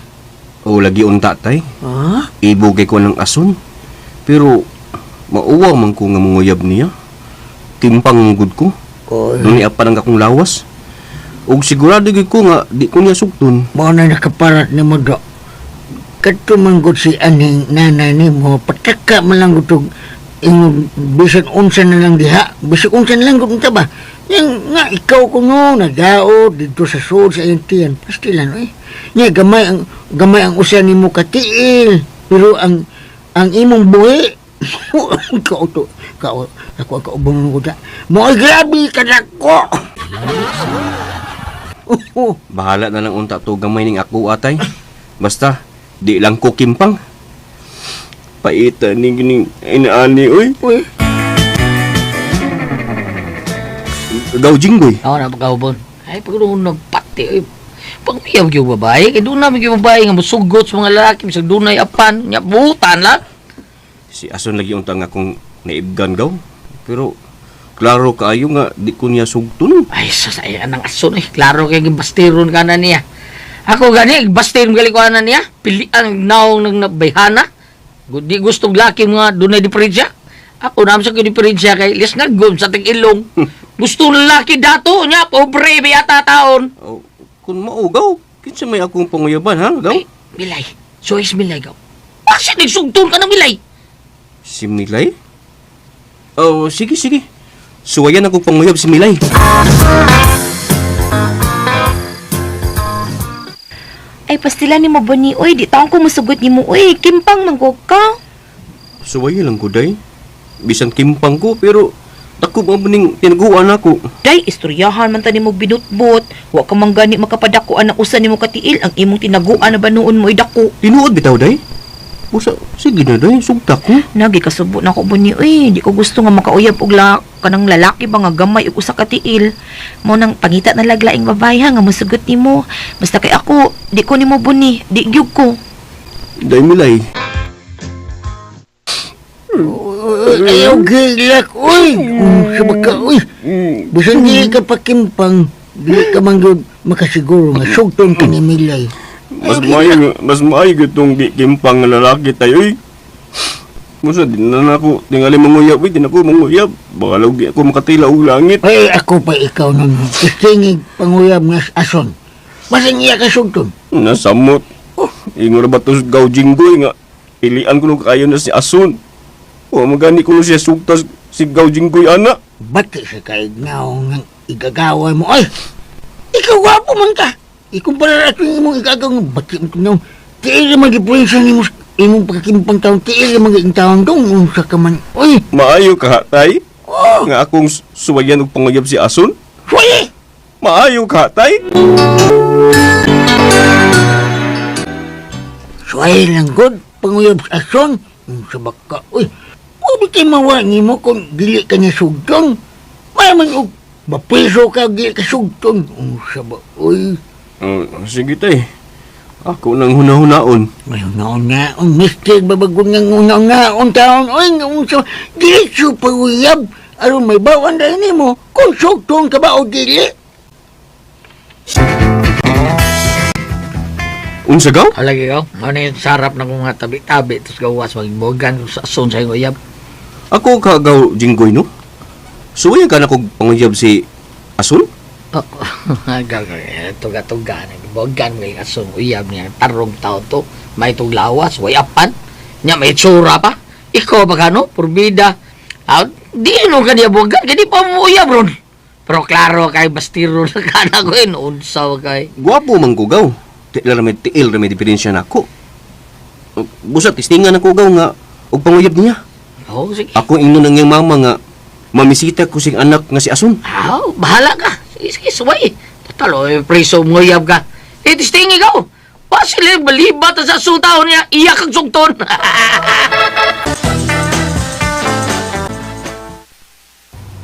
O lagi unta tay, Ha? ibugay ko ng ason. Pero mauwaw man ko nga manguyab niya. Timpang gud ko. Oy. Doon apan ang akong lawas. Ug sigurado gyud ko nga di ko niya sugton. Mao na nakaparat ni mo do. Kadto man gud si aning nanay nimo, pataka man lang gud og ingon bisan unsa na lang diha, bisan unsa na lang gud unta ba. Yang nga ikaw kuno nagaot didto sa sud sa iyang tiyan, pastilan oy. Nya gamay ang usa nimo katiil, pero ang imong buhi kauto kao ako ang kauban ko da. Mo grabe ka nako. Bahala na lang unta to gamay ning ako atay. Basta di lang ko kimpang. Paita ni gining inaani oy. Uy. Gaw jinggoy. Ako na pagkaubon. Ay, pag doon nagpati, ay, panguyab yung babae. Kaya doon namin yung babae nga musugot sa mga lalaki, bisag dunay apan, nya butan lang. Si ason lagi unta nga akong naibgan gaw. Pero klaro kaayo nga di ko niya sugton. Ay, sus, ay, anang ason, eh. Klaro kay gibastiron ka na niya. Ako gani, bastiron gali ko na niya. Pilian naong nang nabayhana. Di gustong laki mga dunay diferensya. Ako naman sa diferensya kay lis nga gum sa ting ilong. Gusto ng laki dato niya, pobre biyata taon. Oh, kun mao gaw, kinsa may akong panguyaban ha, gaw? Ay, Milay. So is Milay gaw. Bakit nagsugton ka ng Milay? Si Milay? Oh, sige, sige. Suwayan akong panguyab si Milay. Ay pastila ni mo Boni, oy, di taon ko musugot nimo oy, kimpang manggog ka. Suwayan lang ko, day. Bisan kimpang ko, pero dako ba ning tinaguan ako? Day, istoryahan man ta nimo binutbot. Wa ka man gani makapadako ang usa nimo katiil ang imong tinaguan na banuon mo dako. Tinuod bitaw, day? Usa, sige na, day. Sugta ko. Nagi kasubo na ko Boni, oy, di ko gusto nga makauyab og la kanang lalaki ba nga gamay og usa ka tiil. Mo nang pangita na laglaing babae ha nga mosugot nimo. Basta kay ako, di ko nimo Boni, di gyud ko. Day, Milay. Ayaw gilak, uy! Sabag ka, uy! Bisan dili ka pakimpang, dili ka man gyud makasiguro nga sugton ka ni Milay. Mas maayo, mas maayo gitong di kimpang nga lalaki tayo eh. Musa, di na na ako tingali manguyab eh, di na ako manguyab. Baka law di ako makatila og langit. Ay, ako pa ikaw nun. Kistingig panguyab nga ason. Basing iya ka sugton. Nasamot. Oh, ingon ra ba to gaw jinggoy nga. Pilian ko nung kayo na si Ason. O magani ko no siya sugtas si Gaw Jinggoy ana. Bati sa kaignaw ng igagaway mo. Ay, ikaw gwapo man ka. Ikumpara ato yung imong igagaw nga bati mo tunong. Tiil man gipuensya nimo sa imong pagkakimpang taon. Tiil man giing taon dong. Unsa ka man. Uy, Maayo ka tay. Oh! Nga akong suwayan og panguyab si Ason. suwaye! Maayo ka tay. Suwaye lang god. Panguyab sa ason. Unsa ba ka? Uy, pwede kay mawa nimo kung dili ka niya sugton. May man og mapiso ka dili ka sugton. Unsa ba? Uy. Oh, sige tay. Ako nang hunahunaon. Ay, naon-naon, mister, babagon nga naon-naon taon. Oy, nga unsa, diretso paguyab. Aron may bawan dahil nimo, kung sugtong ka ba o dili. Unsa gaw? Wala ikaw. Ano yung sarap na kong nga tabi-tabi. Tapos gawas magbogan sa ason sa iyong uyab. Ako ka gaw Jinggoy no? Suwayan ka na kog panguyab si Ason? Oh, tuga-tuga. Nagbogan mo yung ason uyab niya. Tarong tao to. May tuglawas. Way apan. Nya may tsura pa. Ikaw ba ka no? Purbida. Ah, di no ka niya bogan. Gani pa mo uyab ron. Pero klaro kay bastiro na kana ko yun. Unsa kay. Gwapo man ko gaw. Tiil ra may tiil ra may diferensya nako. Busa tistingan ako gaw nga og panguyab niya. Oh, sige. Ako ingnon ang iyang mama nga mamisita ko sing anak nga si Ason. Ah, bahala ka. Sige, sige, suway. Total, oh, preso mo uyab ka. Eh, tisting ikaw. Pasile, balibat sa sutaon niya. Iyak ang sugton.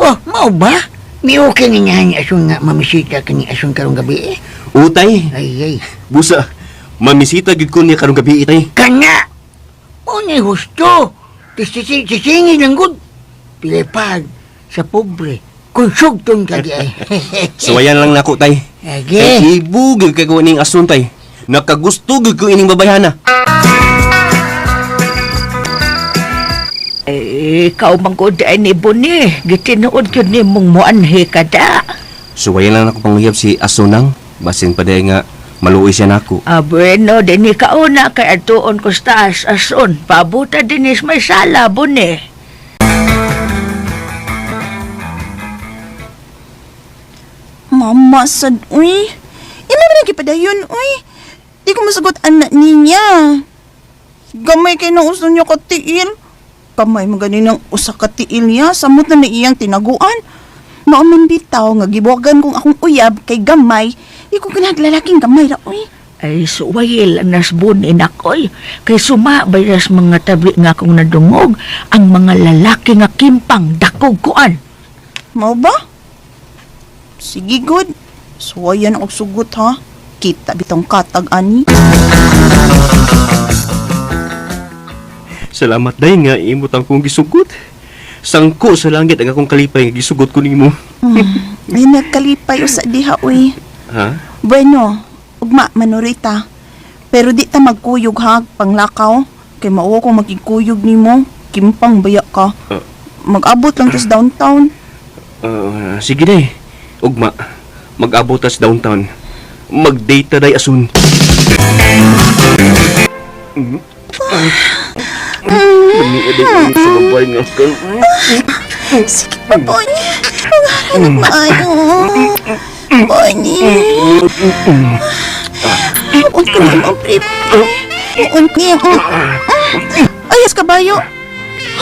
Oh, mao ba? May okay nga nga ni ason nga mamisita ka ni ason karong gabi eh. Utay, Ay, ay. busa mamisita gyud ko niya karong gabi itay. Kana! O ni husto. Tisingin lang gud. Pilipad sa pobre. Kung sugton ka di ay. Suwayan lang nako tay. Age. Kay ibu gyud kay ko ning Ason tay. Nakagusto gyud ko ining babayhana. Eh, ikaw man gud ay ni Buni. Gitinuod gyud nimong muanhi ka da. Suwayan lang nako panguyab si Ason nang basin pa day nga maluoy siya nako. Ah, bueno, dinhi ka una kay atuon ko sa taas ason. Pabuta dinis may sala, Buni. Mama sad, uy. Imo man ang gipadayon, uy. Di ko masagot anak niya. Gamay kay nang uso niya katiil. Kamay man gani ng usa ka tiil niya, samot na na iyang tinaguan. Mao man bitaw nga gibuwagan kong akong uyab kay gamay. Di ko ganahan lalaking gamay ra, uy. Ay, suwayil ang nasbun inakoy. Kay sumabay ras mga tabi nga akong nadungog ang mga lalaki nga kimpang dakog kuan. Mao ba? Sige, good. Suwayan og sugot, ha? Kita bitong katag, ani. Salamat day nga imo tang kong gisugot. Sangko sa langit ang akong kalipay nga gisugot ko nimo. Ay, nagkalipay usa diha, uy. Ha? Bueno, ugma manurita. Pero di ta magkuyog ha, panglakaw. Kay mauwa kong magkikuyog nimo. Kimpang baya ka. Mag-abot lang tas downtown. Sige day. Ugma, mag-abot tas downtown. Mag-date ta day asun. Dami day ang sa babay nga kan. Sige pa, Bonnie. Pangarap maayo. Bonnie. Muon ko na mo, pre. Muon niya. Ayos kabayo.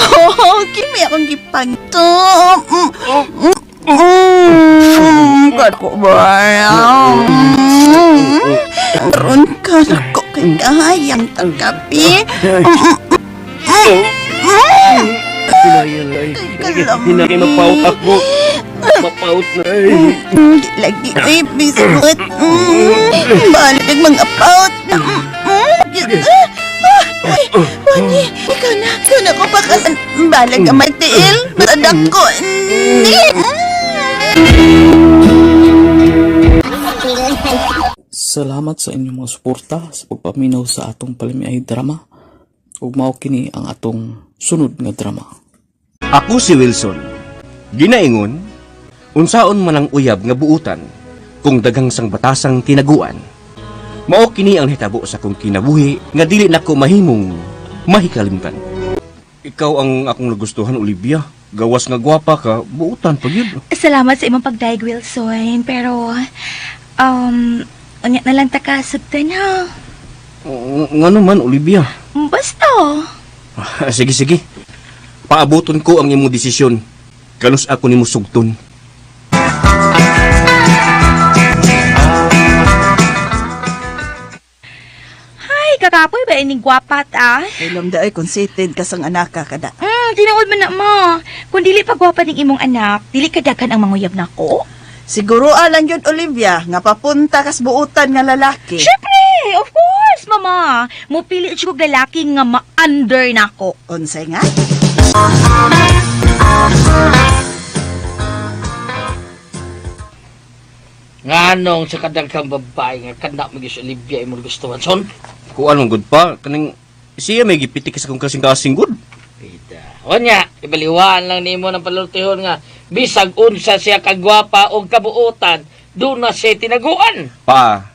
Oh, kimi akong gipanto. Kako ba? Ron ka nako kay kahayang tangkapi. Hinaki mapaut ako. Mapaut na ay. Di lagi ay biskuit. Balag mga paut. Uy, Bonnie, ikaw na ko pakasan. Balag ka matiil. Masadak ko. Ni. Salamat sa inyong mga suporta sa pagpaminaw sa atong palamiay drama. Ug mao kini ang atong sunod nga drama. Ako si Wilson. Ginaingon, unsaon man ang uyab nga buutan kung daghang sang batasang tinaguan. Mao kini ang hitabo sa kong kinabuhi nga dili nako mahimong mahikalimtan. Ikaw ang akong nagustuhan, Olivia. Gawas nga gwapa ka, buutan pa gyud. Salamat sa imong pagdayeg, Wilson. Pero, unya na lang ta ka, sugtan ha. Ngano man, Olivia? Basta. Sige, sige. Paabuton ko ang imong desisyon. Kanus ako nimo sugton. Ay, kakapoy ba ining gwapat ah? Ilom da ay conceited ka sang anak ka kada. Tinuod man na mo. Kung dili pa gwapa ning imong anak, dili ka daghan ang manguyab nako. Siguro alang yun, Olivia, nga papunta kas buutan nga lalaki. Syempre, of course, mama. Mupili siya kog lalaki nga ma-under nako. Unsay nga? Nganong sa kadaghang babae nga kana mo gyud si Olivia imong gustuhan son? Kuan man gud pa kaning siya may gipitik sa akong kasing-kasing gud. Pita. Onya, ibaliwaan lang nimo ng palultihon nga bisag unsa siya kagwapa o kabuotan, doon na siya tinaguan. Pa,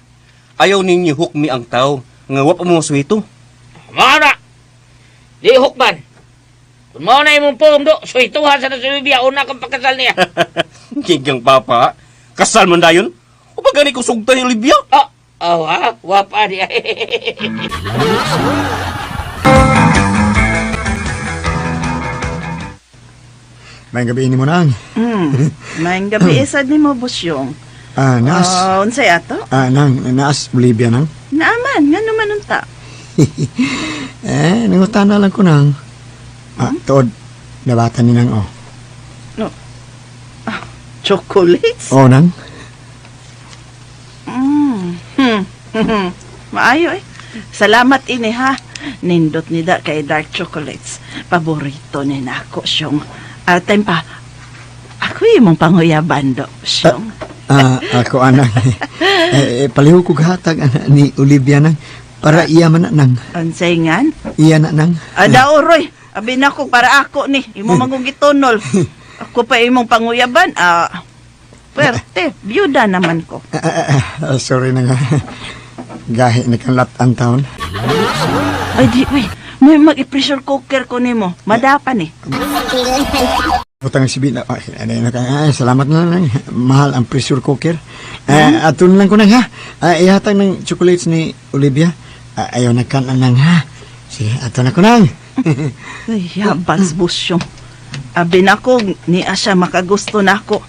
ayaw ninyo hukmi ang tao nga wa pa mo suwito. Mao na. Di hukman. Kung mao na imong pulong do, suhituhan sa na si Olivia, una kang pagkasal niya. Gigang papa, kasal man dayon. O pa gani ko sugtan ni Olivia? Oh, oh ha? Wapa niya. May gabi ni mo nang. Maayong gabi isad nimo Busyong. Ah, naas. Ah, unsay ato? Ah, nang, naas Olivia nang. Naaman, nga naman unta. Eh, nangutana lang ko nang. Ah, tuod, nabata ni nang oh. No. Ah, chocolates? Oh, nang. Maayo eh. Salamat ini ha. Nindot ni da kay dark chocolates. Paborito ni nako siyong. Ah, time pa. Ako imong panguyaban do, siyong. Ah, ako anang. Eh, paliho ko gatag ana ni Olivia nang para iya man na nang. Unsay ngan? Iya na nang. Ada oroy. Abi nako para ako ni. Imo mangong gitunol. Ako pa imong panguyaban. Ah, pwerte. Byuda naman ko. Ah, ah, ah, ah, sorry na nga. Gahi na kang latan taon. Ay di, uy. May mag-pressure cooker ko nimo. Madapan eh. Butang si Bina. Ay, ano, ano, ay, salamat na lang. Mahal ang pressure cooker. Eh, aton lang ko nang ha. Ah, ihatag ng chocolates ni Olivia. Ah, ayaw na kan nang ha. Sige, aton na ko nang. Ay, habang busyong. Abi nako, niya siya makagusto nako.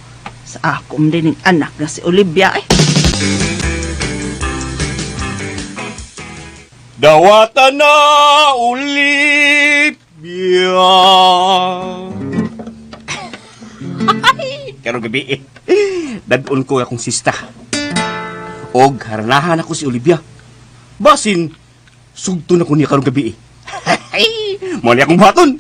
Sa akom din ning anak nga si Olivia ay. Dawata na, Olivia. Karong gabi eh. Dadon ko akong sista. Og haranahan ako si Olivia. Basin, sugto na ko niya karong gabi eh. Mo ni akong buhaton.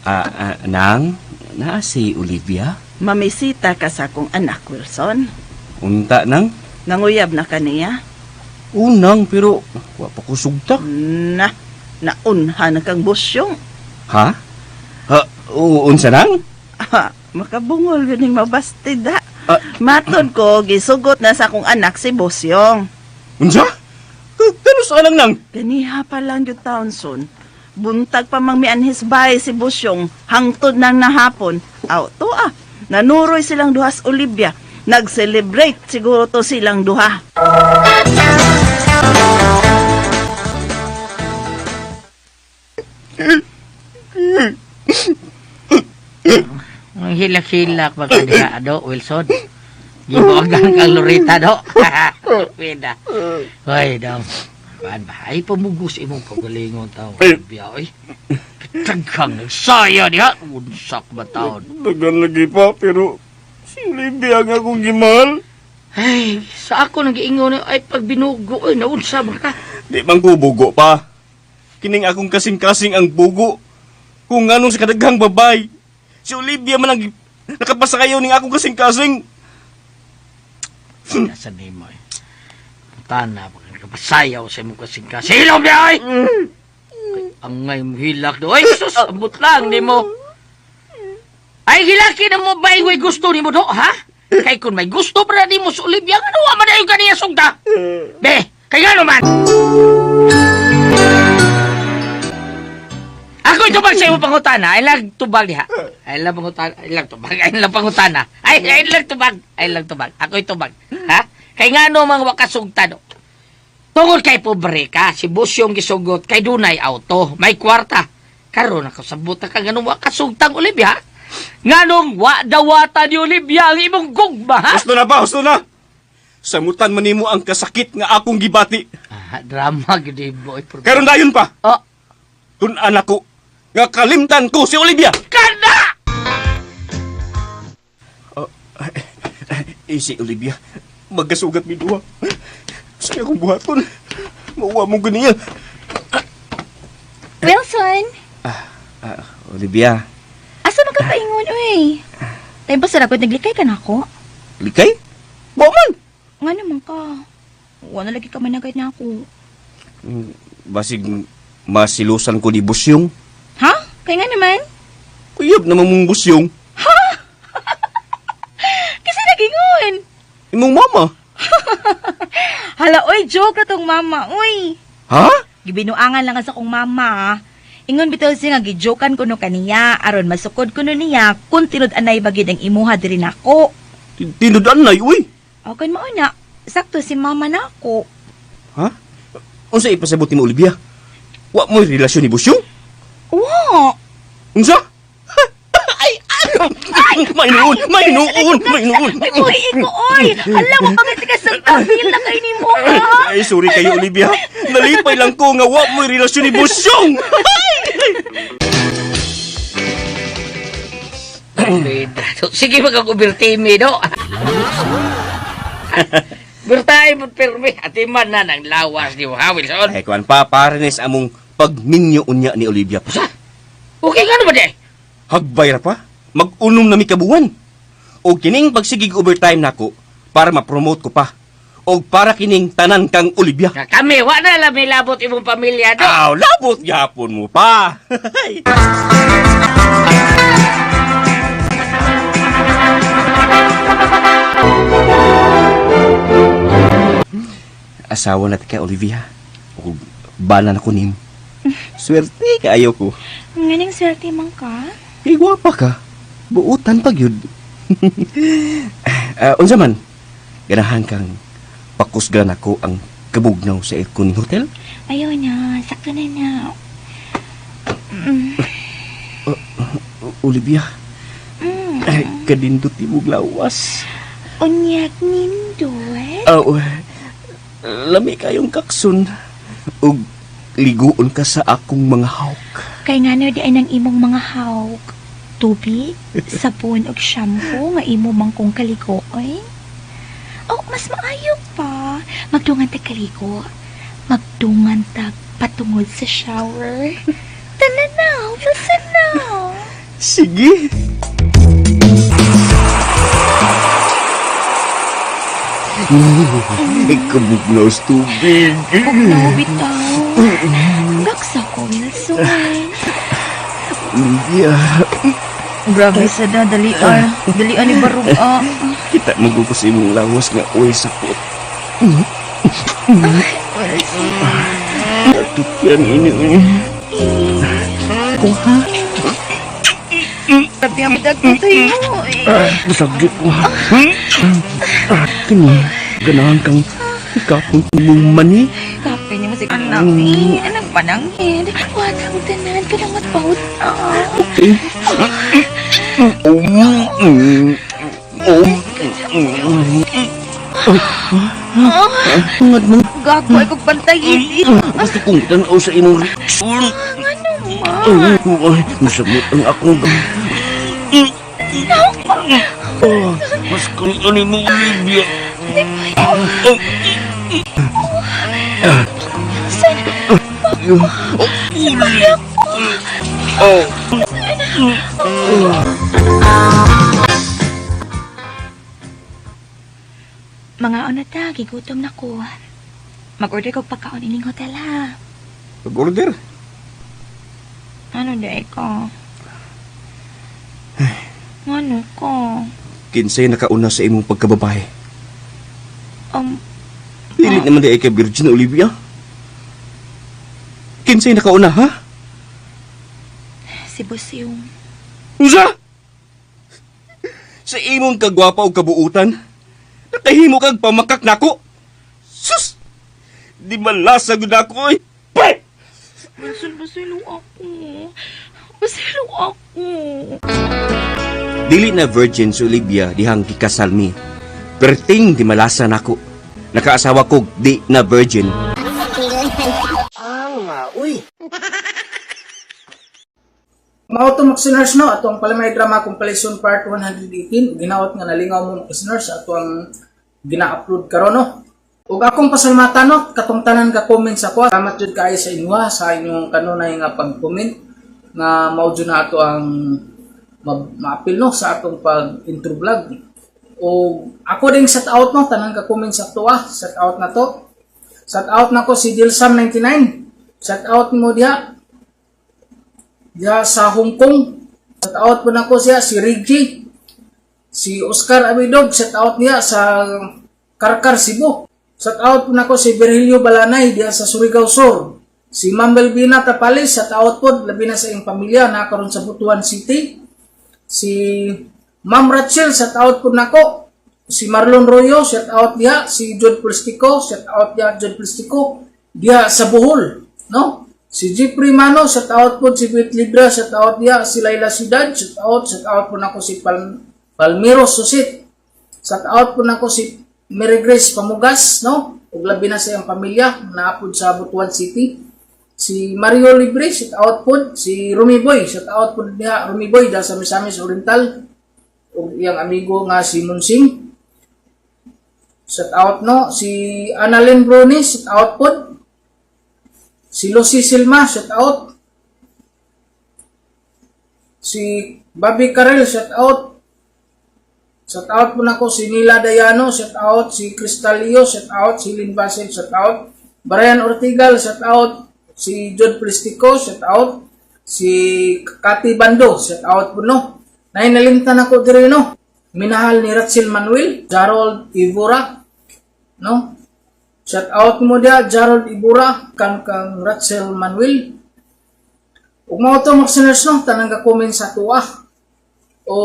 Ah, ah, nang, naa si Olivia? Mamisita ka sa akong anak, Wilson. Unta nang? Nanguyab na kaniya. Unang, pero wa pa ko sugta. Na, naunha na kang busyong. Ha? Ha, unsa nang? Ah, makabungol yun yung mabastid ha. Ah. Matod ko, gisugot na sa akong anak si Busyong. Unsa? Kano sa lang nang? Ganiha pa lang yung taon son. Buntag pa mang mianhis bahay si Busyong, hangtod nang nahapon. Aw, to ah. Nanuroy silang duhas Olivia. Nag-celebrate siguro to silang duha. Ang hilak-hilak ba ka diha, do, Wilson? Gibuagan kang lorita, do. Pweda. Hoy, dong. Kuan ba? Ay, pamugos imong kagalingon tao. Biya, oy. Taghang nagsaya diha. Unsak ba taon? Dagan lagi pa, pero si Olivia ang akong gimahal. Ay, sa ako nang giingon ay pag binugo, oy, naunsa ba ka? Di man ko bugo pa. Kining akong kasing-kasing ang bugo. Kung anong sa kadaghang babay. Si Olivia man ang Nakapasa kayo ning akong kasing-kasing. Nasa nimo eh. Tana, pagkapasayaw sa imong kasing-kasing. Hilom niya ay! Angay mo hilak do. Ay, sus, ambot lang nimo. Ay, hilaki na mo ba may gusto nimo do, ha? Kay kung may gusto pa na nimo sa Olivia, ano wa man na yung kaniya sugda? Be, kay nga naman. Ako itubag sa imong pangutana, ay lang tubag diha. Ay lang pangutana, ay lang tubag, ay lang pangutana. Ay, ay lang tubag, ay lang tubag. Ako itubag, ha? Kay ngano mang wakasugta do? Tungod kay pobre ka, si Busyong gisugot kay dunay auto, may kwarta. Karon ako sabot ka nganong wa kasugtang Olivia. Nganong wa dawata ni Olivia ang imong gugma, ha? Husto na ba? Husto na! Samutan man nimo ang kasakit nga akong gibati. Ah, drama gid boy. Karon dayon pa. Oh. Tun-an ako nga kalimtan ko si Olivia. Kana! Eh, si Olivia, magkasugat mi duha. Sa akong buhaton. Mauwa mo ganiya. Wilson, Olivia, asa man ka paingon oy? Tayo ba sa ragot naglikay ka na ako? likay? Wa man. Nga naman ka. Wala lagi ka managay na ako. Basig masilusan ko ni Busyong. Ha? Kaya nga naman. Kuyab naman mong Busyong. Kasi nagingon. Imong mama. Hala, oy, joke na tong mama, oy. Ha? Gibinuangan lang sa kong mama. Ah. Ingon bitaw siya nga gijokan kuno kaniya aron masukod kuno niya kung tinud-anay bagid ang imuha diri nako. Tinud-anay, uy. Okay mao na. Sakto si mama nako. Ha? Unsa ipasabot nimo, Olivia? Wa mo relasyon ni Busyong? Wa. Unsa? Ay, ano? May nuon, may nuon, may nuon. Ay, buhi ko, oy. Alam mo pagkat ka sa na kay nimo, ha? Ay, sorry kayo, Olivia. Nalipay lang ko nga wa mo relasyon ni Busyong. Sige, magkakubirtimi, do. Bertahe mo pirmi. Atiman na ng lawas ni ha, Wilson. Ay, kuan pa, parenes among pagminyo unya ni Olivia pa. Okay nga naman eh. Hagbay ra pa. Mag-unom na mi kabuan. O kining pagsigig overtime nako para ma-promote ko pa. O para kining tanan kang Olivia. Nga Kami, wa na lang may labot imong pamilya, do. Aw, labot gyapon mo pa. Asawa na ka, Olivia. O bana na ko nim. Swerte kaayo ko. Nganing swerte man ka. Kay gwapa ka. Buutan pag yun. Unsa man, ganahan kang pakusgan ako ang kabugnaw sa aircon hotel? Ayaw na, sakto na na. Olivia, ay, kadindot imong lawas. Unyag nindot. Aw, lami kayong kaksun. Ug liguon ka sa akong mga hawk. Kay ngano di ay nang imong mga hawk. Tubig, sabon ug shampoo nga imo man kong kaliguoy. Oh, mas maayo pa. Magdungan tag kaligo. Magdungan tag patungod sa shower. Tala na, Wilson na. Sige. Kabugnaw sa tubig. Bugnaw bitaw. Gaksa ko, Wilson. Olivia, Grabe sa da, dalian. Dalian ni Baruga. kita magugo sa imong lawas nga uy sapot. Tukyan ini. Grabe ang dagtoy mo. Masagit ko. Kini, ganahan kang ikapong imong mani. Kape niya mo si anak eh. Anak panangin. Watang tanan ka nang matbawot. Okay. Tungad man. Gago ay kong pantayin. Gusto kong tanaw sa imong reaksyon. Ano ma? Ay, masamot ang akong... Oh, mas kung ano mo, Olivia. Oh. Oh. Mga ano ta, gigutom na ko. Mag-order kog pagkaon ining hotel ha. Pag-order. Ano di ko? Ano ko? Kinsay nakauna sa imong pagkababae. Dili naman di ay ka Virgin Olivia. Kinsay nakauna, ha? Si Busyong. Unsa? Sa imong kagwapa o kabuutan, nakahimo kag pamakak nako. Sus! Di malasa gud ako oy. Pay! Wilson, pasilo ako. Pasilo ako. Dili na virgin si Olivia dihang gikasal mi. Perting di malasa nako. Nakaasawa ko di na virgin. Mao to Maxiner's no, atong palamay drama compilation part 118, ginaot nga nalingaw mo Maxiner's ato ang gina-upload karon no. Ug akong pasalamatan no, katong tanan ka comment sa ko. Salamat jud kaayo sa inyo ha, sa inyong kanunay nga pag-comment nga mao jud na ato ang maapil no sa atong pag-intro vlog. O ako ding shout out no, tanan ka comment sa ato ah, shout out na to. Shout out na ko si Dilsam 99. Shout out mo diha diha sa Hong Kong. Shout out po na ko siya si Reggie. Si Oscar Abidog, shout out niya sa Karkar, Cebu. Shout out po na ko si Virgilio Balanay diha sa Surigao Sur. Si Ma'am Belvina Tapalis, shout out po, labi na sa iyong pamilya na karon sa Butuan City. Si Ma'am Rachel, shout out po nako. Si Marlon Royo, shout out diha. Si John Plastico, shout out diha John Plastico diha sa Bohol, no? Si Jeffrey Mano, shout out po. Si Pete Libra, shout out diha. Si Laila Ciudad, shout out po nako si Palmiro Susit. Shout out po nako si Mary Grace Pamugas, no? Ug labi na sa iyang pamilya naapod sa Butuan City. Si Mario Libre, shout out po. Si Rumi Boy, shout out po diha. Rumi Boy diha sa Misamis Oriental. Ug iyang amigo nga si Munsing. Shout out no. Si Annalyn Bruni, shout out po. Si Lucy Silma, shout out. Si Bobby Carrel, shout out. Shout out po nako si Nila Dayano, shout out. Si Cristalio, shout out. Si Lynn Basil, shout out. Brian Ortigal, shout out. Si John Pristico, shout out. Si Kati Bando, shout out po no. Nay nalimtan ako diri no. Minahal ni Ratsil Manuel, Gerald Ivora, no? Shout out mo dia Gerald Ibura kan kang Ratzel Manuel. Ug mao to mga no, tanang ka comment sa tuwa. O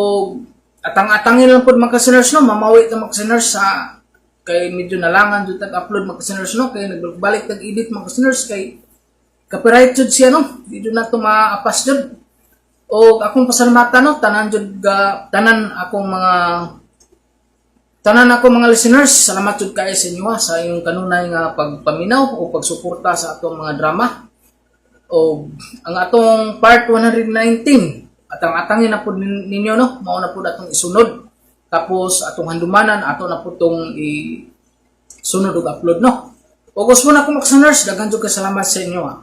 atang-atangin lang pod mga sinners no, mamawi ta mga sinners sa kay medyo nalangan jud tag upload mga sinners no, kay nagbalik tag edit mga sinners kay copyright jud siya no, di jud na to maapas jud. O akong pasalamatan no, tanan jud ga tanan akong mga tanan ako mga listeners, salamat jud kaayo sa inyo ha, sa inyong kanunay nga pagpaminaw o pagsuporta sa atong mga drama. O ang atong part 119 atang atangin na pud ninyo no, mao na pud atong isunod. Tapos atong handumanan ato na pud tong i sunod og upload no. O gusto na ko mga listeners, daghan jud kay salamat sa inyo ha.